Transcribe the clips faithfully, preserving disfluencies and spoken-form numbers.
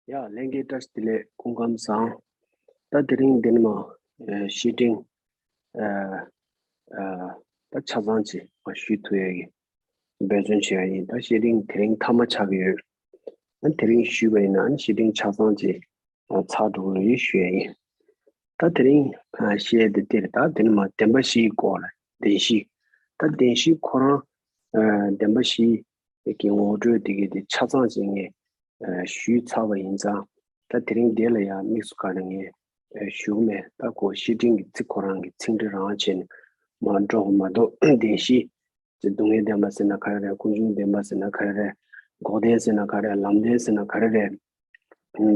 ཡ་ལྷན་རྒྱས་བཀྲ་ཤིས་བདེ་ལེགས། སྐུ་ཁམས་བཟང་། ད་དེ་རིང་འདི་ནས་མར་ཨ་བཤེས་སྤྲིང་ཨ་ཨ་ད་ཆ་ཚང་ཅིག་མར་ཞུ་ཐུབ་ཡས་ཀྱི་འབད་བརྩོན་བྱེད་ཡ་ཡིན། ད་བཤེས་སྤྲིང་དེ་རིང་མཐའ་མ་ཆགས་ཀྱི་ཡོད། ཨ་ནི་དེ་རིང་ཞུས་པ་ཡིན་ན་ཨ་ནི་བཤེས་སྤྲིང་ཆ་ཚང་ཅིག་ཨ་ཚར་འགྲོ་གི་རེད་ཞུ་ཡ་ཡིན། ད་དེ་རིང་ཨ་བཤད་དེ་དེ་རེད། ད་དེ་ནས་མར་བདེན་པ་བཞིའི་སྐོར་ལ། བདེན་བཞི། ད་བདེན་བཞི་ཁོ་རང་ཨ་བདེན་པ་བཞི་གི་ངོ་སྤྲོད་དེ་གའི་དེ་ཆ་ཚང་ཅིག་ངས་ཨ་ཞུས་ཚར་བ་ཡིན་ཙང་། ད་དེ་རིང་འདི་ལ་ཡང་དམིགས་སུ་བཀར་ནས་ངས་ཨ་ཞུ་གི་མེད། ད་ཁོ་བཤེས་སྤྲིང་གི་ཚིག་ཁོ་རང་གི་ཚིག་འགྲེལ་རང་བྱས་ནས་མར་འགྲོ་གི་མ་གཏོགས། བདེན་བཞི་ཅེས་སྡུག་བསྔལ་བདེན་པ་ཟེར་ན་ག་རེ་རེད། ཀུན་འབྱུང་བདེན་པ་ཟེར་ན་ག་རེ་རེད། འགོག་བདེན་ཟེར་ན་ག་རེ་རེད། ལམ་བདེན་ཟེར་ན་ག་རེ་རེད།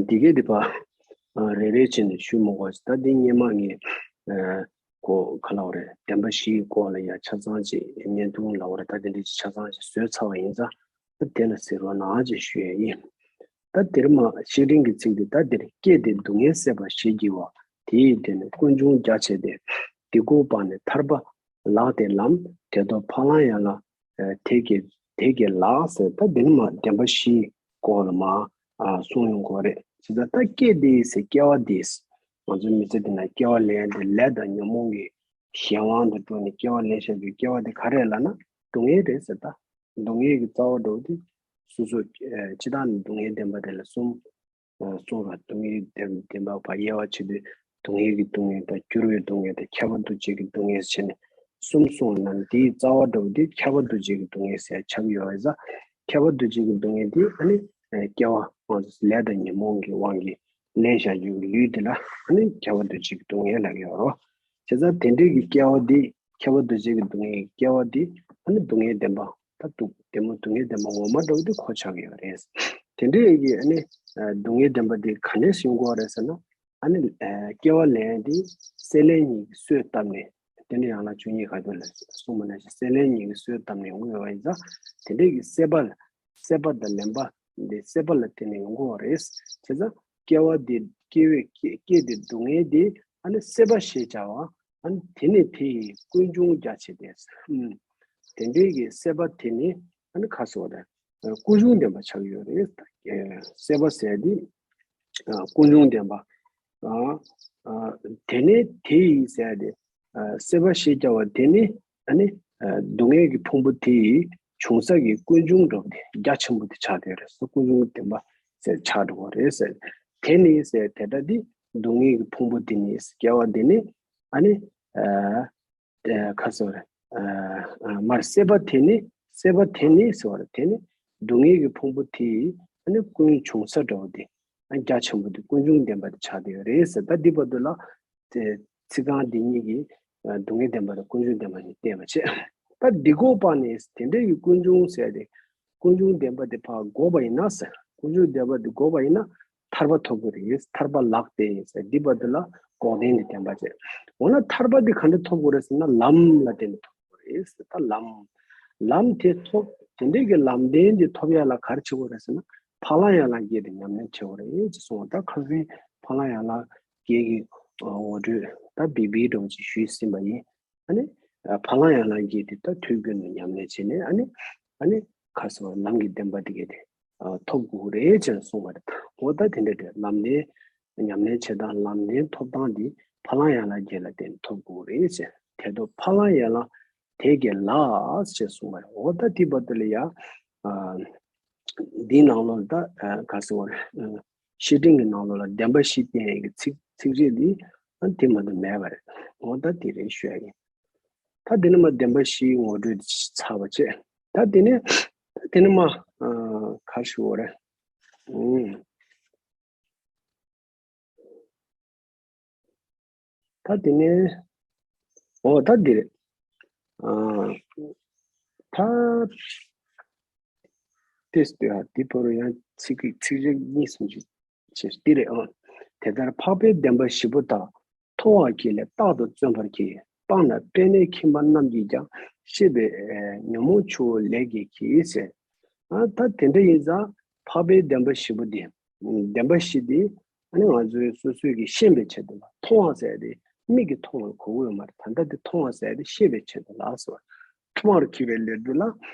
འདི་གའི་དེ་ཕར་ཨ་རེ་རེ་བྱས་ནས་ཞུ་མི་དགོས། ད་འདི་སྔོན་མ་ངས་ཨ་གོ་ག་ལབ་དགོས་རེད། བདེན་པ་བཞིའི་སྐོར་ལ་ཡང་ཆ་ཚང་ཅིག་བརྙན་ཐུང་ལབ་དགོས་རེད། ད་དེ་འདྲ་ཅིག་ཆ་ཚང་ཅིག་བཟོས་ཚར་བ་ཡིན་ཙང་། ད་དེ་ལ་གཟིགས་རོགས་གནང་ཅེས་ཞུ་ཡས་ཡིན། ད་དེར་མར་བཤེས་སྤྲིང་གི་ཚིག་འདི། ད་འདིར་སྐྱེས་ཏེ་སྡུག་བསྔལ་སྲེད་པ་ཞེས་བགྱི་བ། དེ་ཡི་དོན་ནི་ཀུན་འབྱུང་རྒྱ་ཆེ་སྟེ། འདི་ཀོ་པ་ནི་ཐར་པ་ལགས་ཏེ་ལམ། དེ་དོ་ཕ་ལ་ཡ་ལ་ཨ་དེ་གི་དེ་གི་ལགས་ཟེར། ད་འདི་ནས་མར་བདེན་པ་བཞིའི་སྐོར་ལ་མར་ཨ་གསུངས་ཡོང་གི་རེད། བྱས་ཙང་ད་སྐྱེས་དེ་ཟེར་སྐྱེ་བ་དེ། ང་ཚོའི་མི་ཚེ་འདི་ན་སྐྱེ་བ་ལེན་ཡ་དེ་ལས་དང་ཉོན་མོངས་ཀྱི་གཞན་དབང་དུ་འགྲོ་ནས་སྐྱེ་བ་ལེན་བཞག་རྒྱུའི་སྐྱེ་བ་དེ་ག་རེ་ལབ་ན་སྡུག་བསྔལ་རེད་ཟེར། ད་སྡུག་བསྔལ་གྱི་རྩ་བ་འདྲ་བོ་དེ་སོ་སོ་ཨ་སྤྱིར་བཏང་ནས་སྡུག་བསྔལ་བདེན་པ་དེ་ལ་གསུམ་ཨ་གསུངས་པ། སྡུག་བསྔལ་བདེན་བདེན་པ་ཕར་དབྱེ་བ་ཕྱེ་དུས་སྡུག་བསྔལ་གྱི་སྡུག་བསྔལ་དང་། འགྱུར་བའི་སྡུག་བསྔལ་དང་། ཁྱབ་པ་འདུ་བྱེད་ཀྱི་སྡུག་བསྔལ་ཟེར་ནས་གསུམ་གསུངས་པ་ན། དེའི་རྩ་བ་འདྲ་བོ་དེ་ཁྱབ་པ་འདུ་བྱེད་ཀྱི་སྡུག་བསྔལ་ཟེར་ཆགས་ཀྱི་ཡོད་པ་ཡིན་ཙང་། ཁྱབ་པ་འདུ་བྱེད་ཀྱི་སྡུག་བསྔལ་དེ་ཨ་ནི་ཨ་སྐྱེ་བ་ང་ཚོ་ལས་དང་ཉོན་མོངས་ཀྱི་དབང་གིས་ལེན་བཞག་རྒྱུ་གི་ལུས་དེ་ལ་ཨ་ནི་ཁྱབ་པ་འདུ་བྱེད་ཀྱི་སྡུག་བསྔལ་ལབ་ཀྱི་ཡོད་རེད། བྱས་ཙང་དེ་འདྲའི་གི་སྐྱེ་བ་འདི། ཁྱབ་པ་འདུ་བྱེད་ཀྱི་སྡུག་བསྔལ་གྱི་སྐྱེ་བ་འདི་ཨ་ནི་སྡུག་བསྔལ་བདེན་པ། ད་སྡུག་བདེན་པ་སྡུག་བསྔལ་བདེན་པ་ངོ་མ་འདྲ་བོ་འདི་ཁོ་ཆགས་ཀྱི་ཡོད་རེད། དེ་འདྲའི་གི་ཨ་ནི་ཨ་སྡུག་བསྔལ་བདེན་པ་འདི་ག་ནས་ཡོང་གི་ཡོད་རེད་ཟེར་ན། ཨ་ནི་ཨ་སྐྱེ་བ་ལེན་ཡ་འདི་སྲེད་ལེན་གཉིས་ཀྱིས་གསོས་བཏབ་ནས། དེ་ནི་ཡང་ན་བཅུ་གཉིས་ག་དུས་ལ་གསུངས་པ་ནང་བཞིན་སྲེད་ལེན་གཉིས་ཀྱིས་གསོས་བཏབ་ནས་ཡོང་གི་ཡོད་པ་ཡིན་ཙང་། དེ་འདྲའི་གི་སྲེད་པ་ལ། སྲེད་པ་དང་ལེན་པ་འདི་སྲེད་པ་ལ་བརྟེན་ནས་ཡོང་གི་ཡོད་རེད། བྱས་ཙང་སྐྱེ་བ་འདི་སྐྱེ་བའི་སྐྱེ་སྐྱེས་ཏེ་སྡུག་བསྔལ་འདི་ཨ་ནི་སྲེད་པ་ཞེས་བྱ་བ། ཨ་ནི་དེ་ནི་དེ་ཡི་ཀུན་འབྱུང་རྒྱ་ཆེ་སྟེ། ཨུམ། དེ་འདྲའི་གི་སྲེད་པ་དེ་ནི་ཨ་ནི་ཁ་སོ་རེ། ཀུན་འབྱུང་བདེན་པ་ཆགས་ཡོད་རེད། ཨེ་སྲེད་པ་ཟེར་དེ་ཨ་ཀུན་འབྱུང་བདེན་པ། ཨ་ཨ་དེ་ནི་དེ་ཡི་ཟེར་དེ། ཨ་སྲེད་པ་ཞེས་བྱ་བ་དེ་ནི་ཨ་ནི་ཨ་སྡུག་བསྔལ་གྱི་ཕུང་པོ་དེ་ཡི་བྱུང་ས་གི་ཀུན་འབྱུང་འདྲ་བོ་དེ་རྒྱ་ཆེན་པོ་དེ་ཆགས་བསྡད་རེད། སོ་ཀུན་འབྱུང་བདེན་པ་ཟེར་ཆགས་འགྲོ་བ་རེད་ཟེར། དེ་ནི་ཟེར་དེ་འདྲ་དེ་སྡུག་བསྔལ་གྱི་ཕུང་པོ་དེ་ནི། སྐྱེ་བ་དེ་ནི་ཨ་ནི་ཨ་ཨ་ཁ་སོ་རེ། ཨ་ཨ་མར་སྲེད་པ་དེ་ནི། སྲེད་པ་དེ་ནི་ཟེར་བ་རེད། དེ་ནི་སྡུག་བསྔལ་གྱི་ཕུང་པོ་དེ་ཡི་ཨ་ནི་ཀུན་འབྱུང་ས་འདྲ་བོ་དེ། ཨ་རྒྱ་ཆེན་པོ་དེ་ཀུན་འབྱུང་བདེན་པ་དེ་ཆགས་བསྡད་ཡོད་རེད་ཟེར། ད་འདི་བར་དུ་ལ་དེ་ཚིག་རྐང་འདི་གཉིས་ཀྱིས་ཨ་སྡུག་བསྔལ་བདེན་པ་དང་ཀུན་འབྱུང་བདེན་པ་གཉིས་བསྟན་པ་བྱས། ད་འདི་ཀོ་པ་ནི་དེ་འདྲའི་གི་ཀུན་འབྱུང་ཟེར་ཏེ། ཀུན་འབྱུང་བདེན་པ་དེ་ཕར་འགོག་པ་ཡིན་ན་ཟེར། ཀུན་འབྱུང་བདེན་པ་དེ་འགོག་པ་ཡིན་ན་ཐར་པ་ཐོབ་ཀྱི་རེད། ཐར་པ་ལགས་ཏེ་ཟེར། འདི་བར་དུ་ལ་འགོག་བདེན་དེ་བསྟན་པ་བྱས། འོ་ན་ཐར་པ་དེ་ག་འདྲ་ཐོབ་དགོས་རེད་ཟེར་ན། ལམ་ལ་བརྟེན་ནས་ཐོབ་དགོས་རེད་ཟེར། ད་ལམ། ལམ་དེ་ཐོབ། དེ་འདྲའི་གི་ལམ་བདེན་དེ་ཐོབ་ཡ་ལ་ག་རེ་བྱེད་དགོས་རེད་ཟེར་ན། ཕ་ལ་ཡ་ལ་བརྒྱད་དེ་ཉམས་ལེན་བྱེད་དགོས་རེད་ཅེས་གསུངས་པ། ད་ཁ་སང་ཕ་ལ་ཡ་ལ་བརྒྱད་ཀྱི་ངོ་སྤྲོད་ད་བི་བི་འདྲ་བོ་ཅིག་ཞུས་ཟིན་པ་ཡིན། ཨ་ནི་ཨ་ཕ་ལ་ཡ་ལ་བརྒྱད་དེ་ད་ཐུགས་རྒྱུད་ནས་ཉམས་ལེན་བྱས་ནས། ཨ་ནི་ཨ་ནི་ཁ་སོ་ལམ་གྱི་བདེན་པ་དེ་གས་དེ་ཨ་ཐོབ་དགོས་རེད་ཅེས་གསུངས་པ་རེད། འོ་ད་དེ་འདྲ་རེད། ལམ་བདེན་ཉམས་ལེན་བྱེད་སྟངས། ལམ་བདེན་ཐོབ་སྟངས་དེ་ཕ་ལ་ཡ་ལ་བརྒྱད་ལ་བརྟེན་ཐོབ་དགོས་རེད་ཅེས། དེ་དོ་ཕ་ལ་ཡ་ལ་དེ་གས་ལགས་ཅེས་གསུངས་པ་རེད། འོ་ད་དེ་བར་དུ་ལ་ཡ་ཨ་འདིའི་ནང་ལོགས་ད་ཨ་ག་ཟེར་བ་རེད། ཨ་བཤེས་སྤྲིང་གི་ནང་ལོགས་ལ་བདེན་པ་བཞི་བསྟན་ཡས་ཀྱི་ཚིག་ཚིག་རིས་འདི་ཨ་དེ་མ་གཏོགས་མེད་པ་རེད། འོ་ད་དེ་རེད་ཞུ་ཡ་ཡིན། ད་དེ་ནས་མར་བདེན་པ་བཞིའི་ངོ་སྤྲོད་དེ་ཚར་བ་བྱས། ད་དེ་ནས་ད་དེ་ནས་མར་ཨ་ག་རེ་ཞུ་དགོས་རེད། ཨུམ། ད་དེ་ནས་འོ་ད་འདི་རེད། ཨ་ད་ཏེས་ཏེ་ཨ་འདི་བར་དུ་ཡང་ཚིག་ཚིག་རིས་གཉིས་གསུམ་ཅིག་བྱས། འདི་རེད། ཨ་དེ་ལྟར་འཕགས་པའི་བདེན་པ་བཞི་པོ་དག། མཐོང་བར་གྱིས་ལས་རྟག་ཏུ་བརྩོན་པར་གྱིས། སྤངས་ལ་པཎྜི་ཏ་མཁྱེན་པ་རྣམས་ཀྱིས་ཀྱང་། ཤེས་པས་ཨེ་ཉོན་མོངས་ཆུ་བོ་ལས་སྐྱེས་ཀྱིས་ཟེར། ཨ་ད་དེ་འདྲ་ཡིན་ཙང་འཕགས་པའི་བདེན་པ་བཞི་པོ་འདི། བདེན་པ་བཞི་འདི་ཨ་ནི་ང་ཚོས་སོ་སོས་ཀྱིས་ཤེས་པའི་ཆེད་དུ་ལ། མཐོང་བ་ཟེར་ཏེ་མིག་གིས་མཐོང་བར་གོ་གི་ཡོད་མ་རེད། ད་ལྟ་འདི་མཐོང་བ་ཟེར་ཏེ་ཤེས་པའི་ཆེད་དུ་ལ་ཟེར་བ། མཐོང་བར་གྱིས་པའི་སླད་དུ་ལ་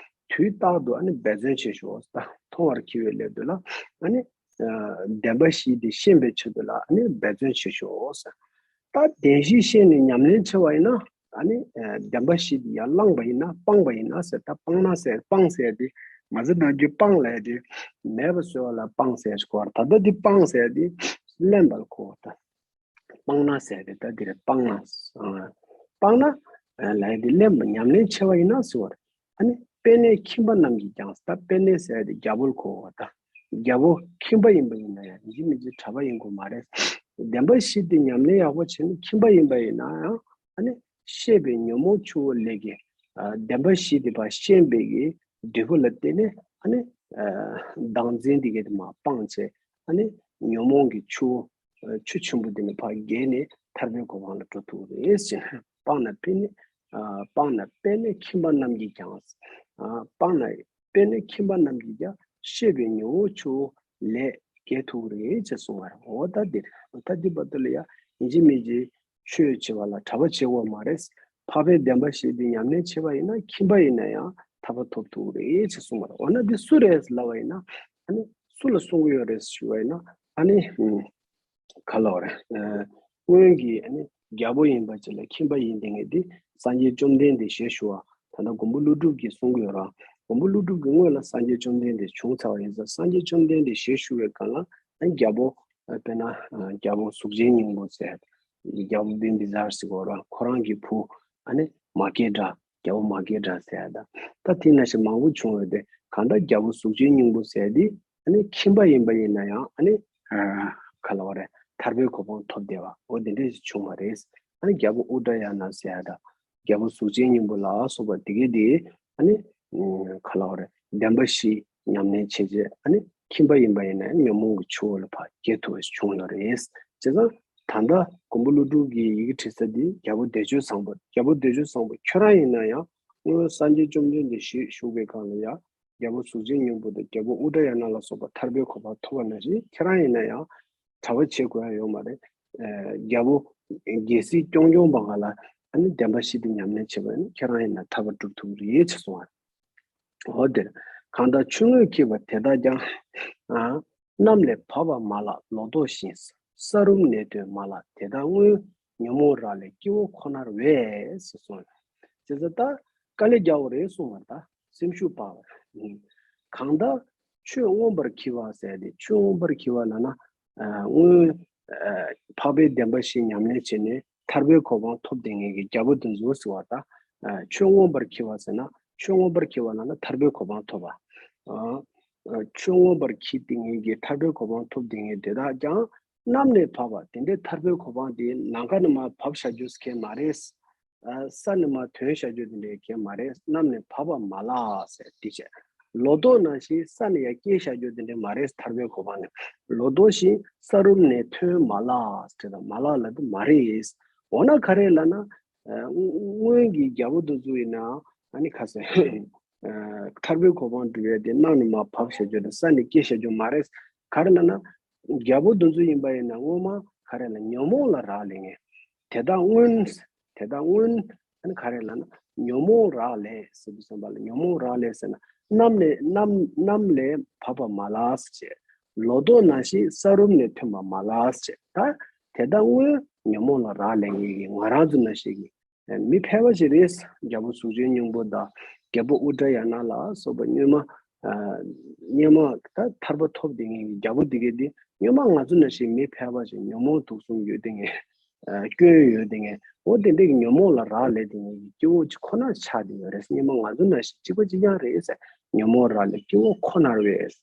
དུས་རྟག་ཏུ་ཨ་ནི་འབད་བརྩོན་བྱེད་ཤོག་ཟེར། ད་མཐོང་བར་གྱིས་པའི་སླད་དུ་ལ་ཨ་ནི་ བདེན་པ་བཞི་དེ་ཤེས་པའི་ཆེད་དུ་ལ་ཨ་ནི་འབད་བརྩོན་བྱེད་ཤོག་ཟེར། ད་བདེན་བཞི་ཤེས་ནས་ཉམས་ལེན་བྱས་པ་ཡིན་ན་ཨ་ནི་བདེན་པ་བཞི་དེ་ཡར་བླངས་པ་ཡིན་ན་སྤངས་པ་ཡིན་ན་ཟེར། ད་སྤངས་ན་ཟེར་སྤངས་ཟེར་དེ་མ་ཟེར་ན་རྒྱུ་སྤངས་ལས་དེ་མེད་པ་བཟོ་བ་ལ་སྤངས་ཟེར་གོ། ད་ལྟ་དེ་སྤངས་ཟེར་དེ་ལེན་པར་གོ། ད་སྤངས་ན་ཟེར་དེ་ད་དེ་རེད། སྤངས་ན་སྤངས་ན་ལས་དེ་ལེན་པ་ཉམས་ལེན་བྱས་པ་ཡིན་ན་ཟེར་བ་རེད། ཨ་ནི་དཔེར་ན་ཁྱིམ་པ་རྣམས་ཀྱིས་ཀྱང་། ད་དཔེར་ན་ཟེར་དེ་རྒྱལ་པོ་ལ་གོ་བ། ད་རྒྱལ་པོ་ཁྱིམ་པ་ཡིན་པ་ཡིན་ན་ཡང་ཡིན་གཅིག་མིན་གཅིག་གྲྭ་པ་ཡིན་དགོས་མ་རེད། བདེན་པ་བཞི་དེ་ཉམས་ལེན་ཡག་པོ་བྱས་ནས་ཁྱིམ་པ་ཡིན་པ་ཡིན་ན་ཡང་ཨ་ནི་ཤེས་པའི་ཉོན་མོངས་ཆུ་བོ་ལས་ཀྱི་བདེན་པ་བཞི་དེ་ཕར་ཤེས་པའི་གི་འབྲས་བུ་ལ་བརྟེན་ནས་ཨ་ནི་བདག་འཛིན་དེ་གའི་དེ་མར་སྤངས་བྱས། ཨ་ནི་ཉོན་མོངས་ཀྱི་ཆུ་བོ་ཆུ་ཆེན་པོ་དེ་ནི་ཕར་རྒལ་ནས་ཐར་པའི་གོ་འཕང་ལ་འགྲོ་ཐུབ་རེད་ཟེར། སྤངས་ན་དཔེར་ན་སྤངས་ན་དཔེར་ན་ཁྱིམ་པ་རྣམས་ཀྱིས་ཀྱང་། སྤངས་ན་དཔེར་ན་ཁྱིམ་པ་རྣམས་ཀྱིས་ཀྱང་ཤེས་པའི་ཉོན་མོངས་ཆུ་བོ་ལས་རྒལ་ཐུབ་རེད་ཅེས་གསུངས་པ་རེད། འོ་ད་འདིར་འོ་ད་འདི་བར་དུ་ལ་ཡང་ཡིན་གཅིག་མིན་གཅིག་ཆོས་བྱེད་པ་ལ་གྲྭ་པ་བྱེད་དགོས་མ་རེད། འཕགས་པའི་བདེན་པ་བཞི་འདི་ཉམས་ལེན་བྱེད་པ་ཡིན་ན་ཁྱིམ་པ་ཡིན་ན་ཡང་ཐར་པ་ཐོབ་ཐུབ་རེད་ཅེས་གསུངས་པ་རེད། འོ་ན་འདི་སུ་རེད་ལབ་པ་ཡིན་ན་ཨ་ནི་སུ་ལ་གསུང་གི་ཡོད་རེད་ཞུ་བ་ཡིན་ན་ཨ་ནི་ག་ལབ་རེད། སྔོན་གྱི་ཨ་ནི་རྒྱལ་པོ་ཡིན་པ་ཅིག་ལ་ཁྱིམ་པ་ཡིན་དེ་ངས་འདི་སངས་རྒྱས་བཅོམ་ལྡན་འདས་ཞེས་ཞུ་བ་ད་ལྟ་མགོན་པོ་ཀླུ་སྒྲུབ་ཀྱིས་གསུང་གི་ཡོད་ར། མགོན་པོ་ཀླུ་སྒྲུབ་ཀྱི་སྔོན་ལ་སངས་རྒྱས་བཅོམ་ལྡན་འདས་བྱུང་ཚར་བ་ཡིན་ཙང་སངས་རྒྱས་བཅོམ་ལྡན་འདས་ཞེས་ཞུ་བའི་སྒང་ལ་ཨ་ནི་རྒྱལ་པོ་དཔེར་ན་རྒྱལ་པོ་གཟུགས་ཅན་སྙིང་པོ་ཟེར། རྒྱལ་པོ་བིམ་བི་ཛར་ཟེར་གོ་ར། ཁོ་རང་གི་བུ་ཨ་ནི་མ་སྐྱེས་དགྲ་རྒྱལ་པོ་མ་སྐྱེས་དགྲ་ཟེར་ཡ་ད་ད་དེ་ནང་བཞིན་མང་པོ་བྱུང་བས་ཏེ་གང་ལྟར་རྒྱལ་པོ་གཟུགས་ཅན་སྙིང་པོ་ཟེར་དེ་ཨ་ནི་ཁྱིམ་པ་ཡིན་པ་ཡིན་ན་ཡང་ཨ་ནི་ག་ལབ་རེད། ཐར་པའི་གོ་འཕང་ཐོབ་བསྡད་པ་འོ་དེ་འདྲས་ཞིག་བྱུང་བ་རེད། ཨ་ནི་རྒྱལ་པོ་ཨུ་དྲ་ཡ་ན་ཟེར་ཡ་ད། རྒྱལ་པོ་གཟུགས་ཅན་སྙིང་པོ་ལ་སོགས་པ་དེ་གའི་དེ་ཨ་ནི་ག་ལབ་རེད། བདེན་པ་བཞི་ཉམས་ལེན་བྱེད་བྱེད་ཨ་ནི་ཁྱིམ་པ་ཡིན་པ་ཡིན་ན་ཉོན་མོངས་ཀྱི་ཆུ་བོ་ལ་ཕར་སྐྱེ་ཐུབ་པ་ཞིག་བྱུང་ཡོད་རེད། བྱས་ཙང་ད་ལྟ་མགོན་པོ་ཀླུ་སྒྲུབ་ཀྱིས་ཡི་གེ་བྲིས་ས་འདི་རྒྱལ་པོ་བདེ་སྤྱོད་བཟང་པོ་རྒྱལ་པོ་བདེ་སྤྱོད་བཟང་པོ་ཁྱོད་རང་ཡིན་ན་ཡང་སྔོན་སངས་རྒྱས་བཅོམ་ལྡན་འདས་ཞེས་བཞུགས་པའི་སྒང་ལ་ཡང་རྒྱལ་པོ་གཟུགས་ཅན་སྙིང་པོ་དང་རྒྱལ་པོ་ཨུ་དྲ་ཡ་ན་ལ་སོགས་པ་ཐར་པའི་གོ་འཕང་ཐོབ་པ་ནང་བཞིན་ཁྱེད་རང་ཡིན་ན་ཡང་གྲྭ་པ་བྱེད་དགོས་ཡ་ཡོད་མ་རེད། རྒྱལ་པོ་རྒྱལ་སྲིད་སྐྱོང་སྐྱོང་བ་ག་ལ་ཨ་ནི་བདེན་པ་བཞི་དེ་ཉམས་ལེན་བྱེད་པ་ཡིན་ན་ཁྱེད་རང་ཡིན་ན་ཐར་པ་སྒྲུབ་ཐུབ་རེད་ཅེས་གསུངས་པ་རེད། འོ་དེར་གང་ལྟར་ཆུ་སྔོན་འཁྱིལ་བ་དེ་དག་ཀྱང་། གནམ་ལས་བབས་པ་མ་ལགས་ལོ་ཏོག་བཞིན། ས་རུམ་ནས་ཐོན་མ་ལགས་དེ་དག་སྔོན། ཉོན་མོངས་རག་ལས་སྐྱེ་བོ་ཁོ་ནར་བས་ཟེར་གསུངས་ཡོད། དེ་ཚོ་ད་དཀའ་ལས་རྒྱག་དགོས་རེད་གསུངས་པ་ད་སེམས་ཤུགས་སྤར་བ་རེད། གང་ལྟར་ཆོས་མངོན་པར་འཁྱིལ་བ་ཟེར་ཏེ་ཆོས་མངོན་པར་འཁྱིལ་བ་ལབ་ན་སྔོན་འཕགས་པའི་བདེན་པ་བཞི་ཉམས་ལེན་བྱས་ནས་ཐར་པའི་གོ་འཕང་ཐོབ་བསྡད་མཁན་གྱི་རྒྱལ་པོ་དེ་ཚོ་ཟེར་བ་ད་ཆོས་མངོན་པར་འཁྱིལ་བ་ཟེར་ན་ཆོས་མངོན་པར་འཁྱིལ་བ་ལབ་ན་ཐར་པའི་གོ་འཕང་ཐོབ་པ། ཆོས་མངོན་པར་འཁྱིལ་ཏེ་ངེད་ཀྱིས་ཐར་པའི་གོ་འཕང་ཐོབ་བསྡད་མཁན་དེ་དག་ཀྱང་གནམ་ནས་བབས་པ་དེ་འདྲའི་ཐར་པའི་གོ་འཕང་དེ་ནམ་མཁའ་ནས་མར་བབས་བཞག་རྒྱུ་ཟེར་མཁན་མ་རེད། ས་ནས་མར་ཐོན་བཞག་རྒྱུ་དེ་འདྲའི་མཁན་མ་རེད། གནམ་ནས་བབས་པ་མ་ལགས་ཟེར་དེ་བྱས། ལོ་ཏོག་ནང་བཞིན་ས་ནས་ཡར་སྐྱེས་བཞག་རྒྱུ་དེ་འདྲའི་མ་རེད། ཐར་པའི་གོ་འཕང་ནས་ལོ་ཏོག་བཞིན་ས་རུམ་ནས་ཐོན་མ་ལགས་ཟེར་དང་མ་ལགས་ལ་དེ་མ་རེད། འོ་ན་ག་རེ་ལབ་ན། སྔོན་གྱི་རྒྱལ་པོ་དེ་ཚོ་ཡིན་ན་ཨ་ནི་ཁ་སང་ཐར་པའི་གོ་འཕང་སྒྲུབ་ཡས་དེ་གནམ་ནས་མར་བབས་བཞག་རྒྱུ་དང་ས་ནས་སྐྱེས་བཞག་རྒྱུ་མ་རེད། ག་རེ་ལབ་ན་རྒྱལ་པོ་དེ་ཚོ་ཡིན་པ་ཡིན་ན་སྔོན་མ་ག་རེ་ལབ་ཉོན་མོངས་ལ་རག་ལས་མཁན་དེ་དག་སྔོན་དེ་དག་སྔོན་ཨ་ནི་ག་རེ་ལབ་ན་ཉོན་མོངས་རག་ལས་ཟེར་དུས་ཙམ་པ་ལ་ཉོན་མོངས་རག་ལས་ཟེར་ན་གནམ་ནས་གནམ་གནམ་ལས་བབས་པ་མ་ལགས་ཟེར། ལོ་ཏོག་ནང་བཞིན་ས་རུམ་ནས་ཐོན་པ་མ་ལགས་ཟེར། ད་དེ་དག་སྔོན་ཉོན་མོངས་ལ་རག་ལས་མཁན་གྱི་ང་རང་ཚོ་ནང་བཞིན་གྱི་མི་ཕལ་པ་ཞིག་རེད། རྒྱལ་པོ་གཟུགས་ཅན་སྙིང་པོ་དང་རྒྱལ་པོ་ཨུ་དྲ་ཡ་ན་ལ་སོགས་པ་སྔོན་མ་སྔོན་མ་ད་ཐར་པ་ཐོབ་བསྡད་མཁན་གྱི་རྒྱལ་པོ་དེ་གས་དེ་སྔོན་མ་ང་ཚོ་ནང་བཞིན་མི་ཕལ་པ་ཞིག་ཉོན་མོངས་དུག་གསུམ་ཡོད་བསྡད་མཁན་སྐྱོན་ཡོད་བསྡད་མཁན་འོ་དེ་འདྲ་གི་ཉོན་མོངས་ལ་རག་ལས་བསྡད་མཁན་གྱི་སྐྱེ་བོ་ཅིག་ཁོ་ན་ཆགས་བསྡད་ཡོད་རེད། སྔོན་མ་ང་ཚོ་ནང་བཞིན་གཅིག་པ་གཅིག་རྐྱང་རེད་ཟེར། ཉོན་མོངས་རག་ལས་སྐྱེ་བོ་ཁོ་ནར་བས།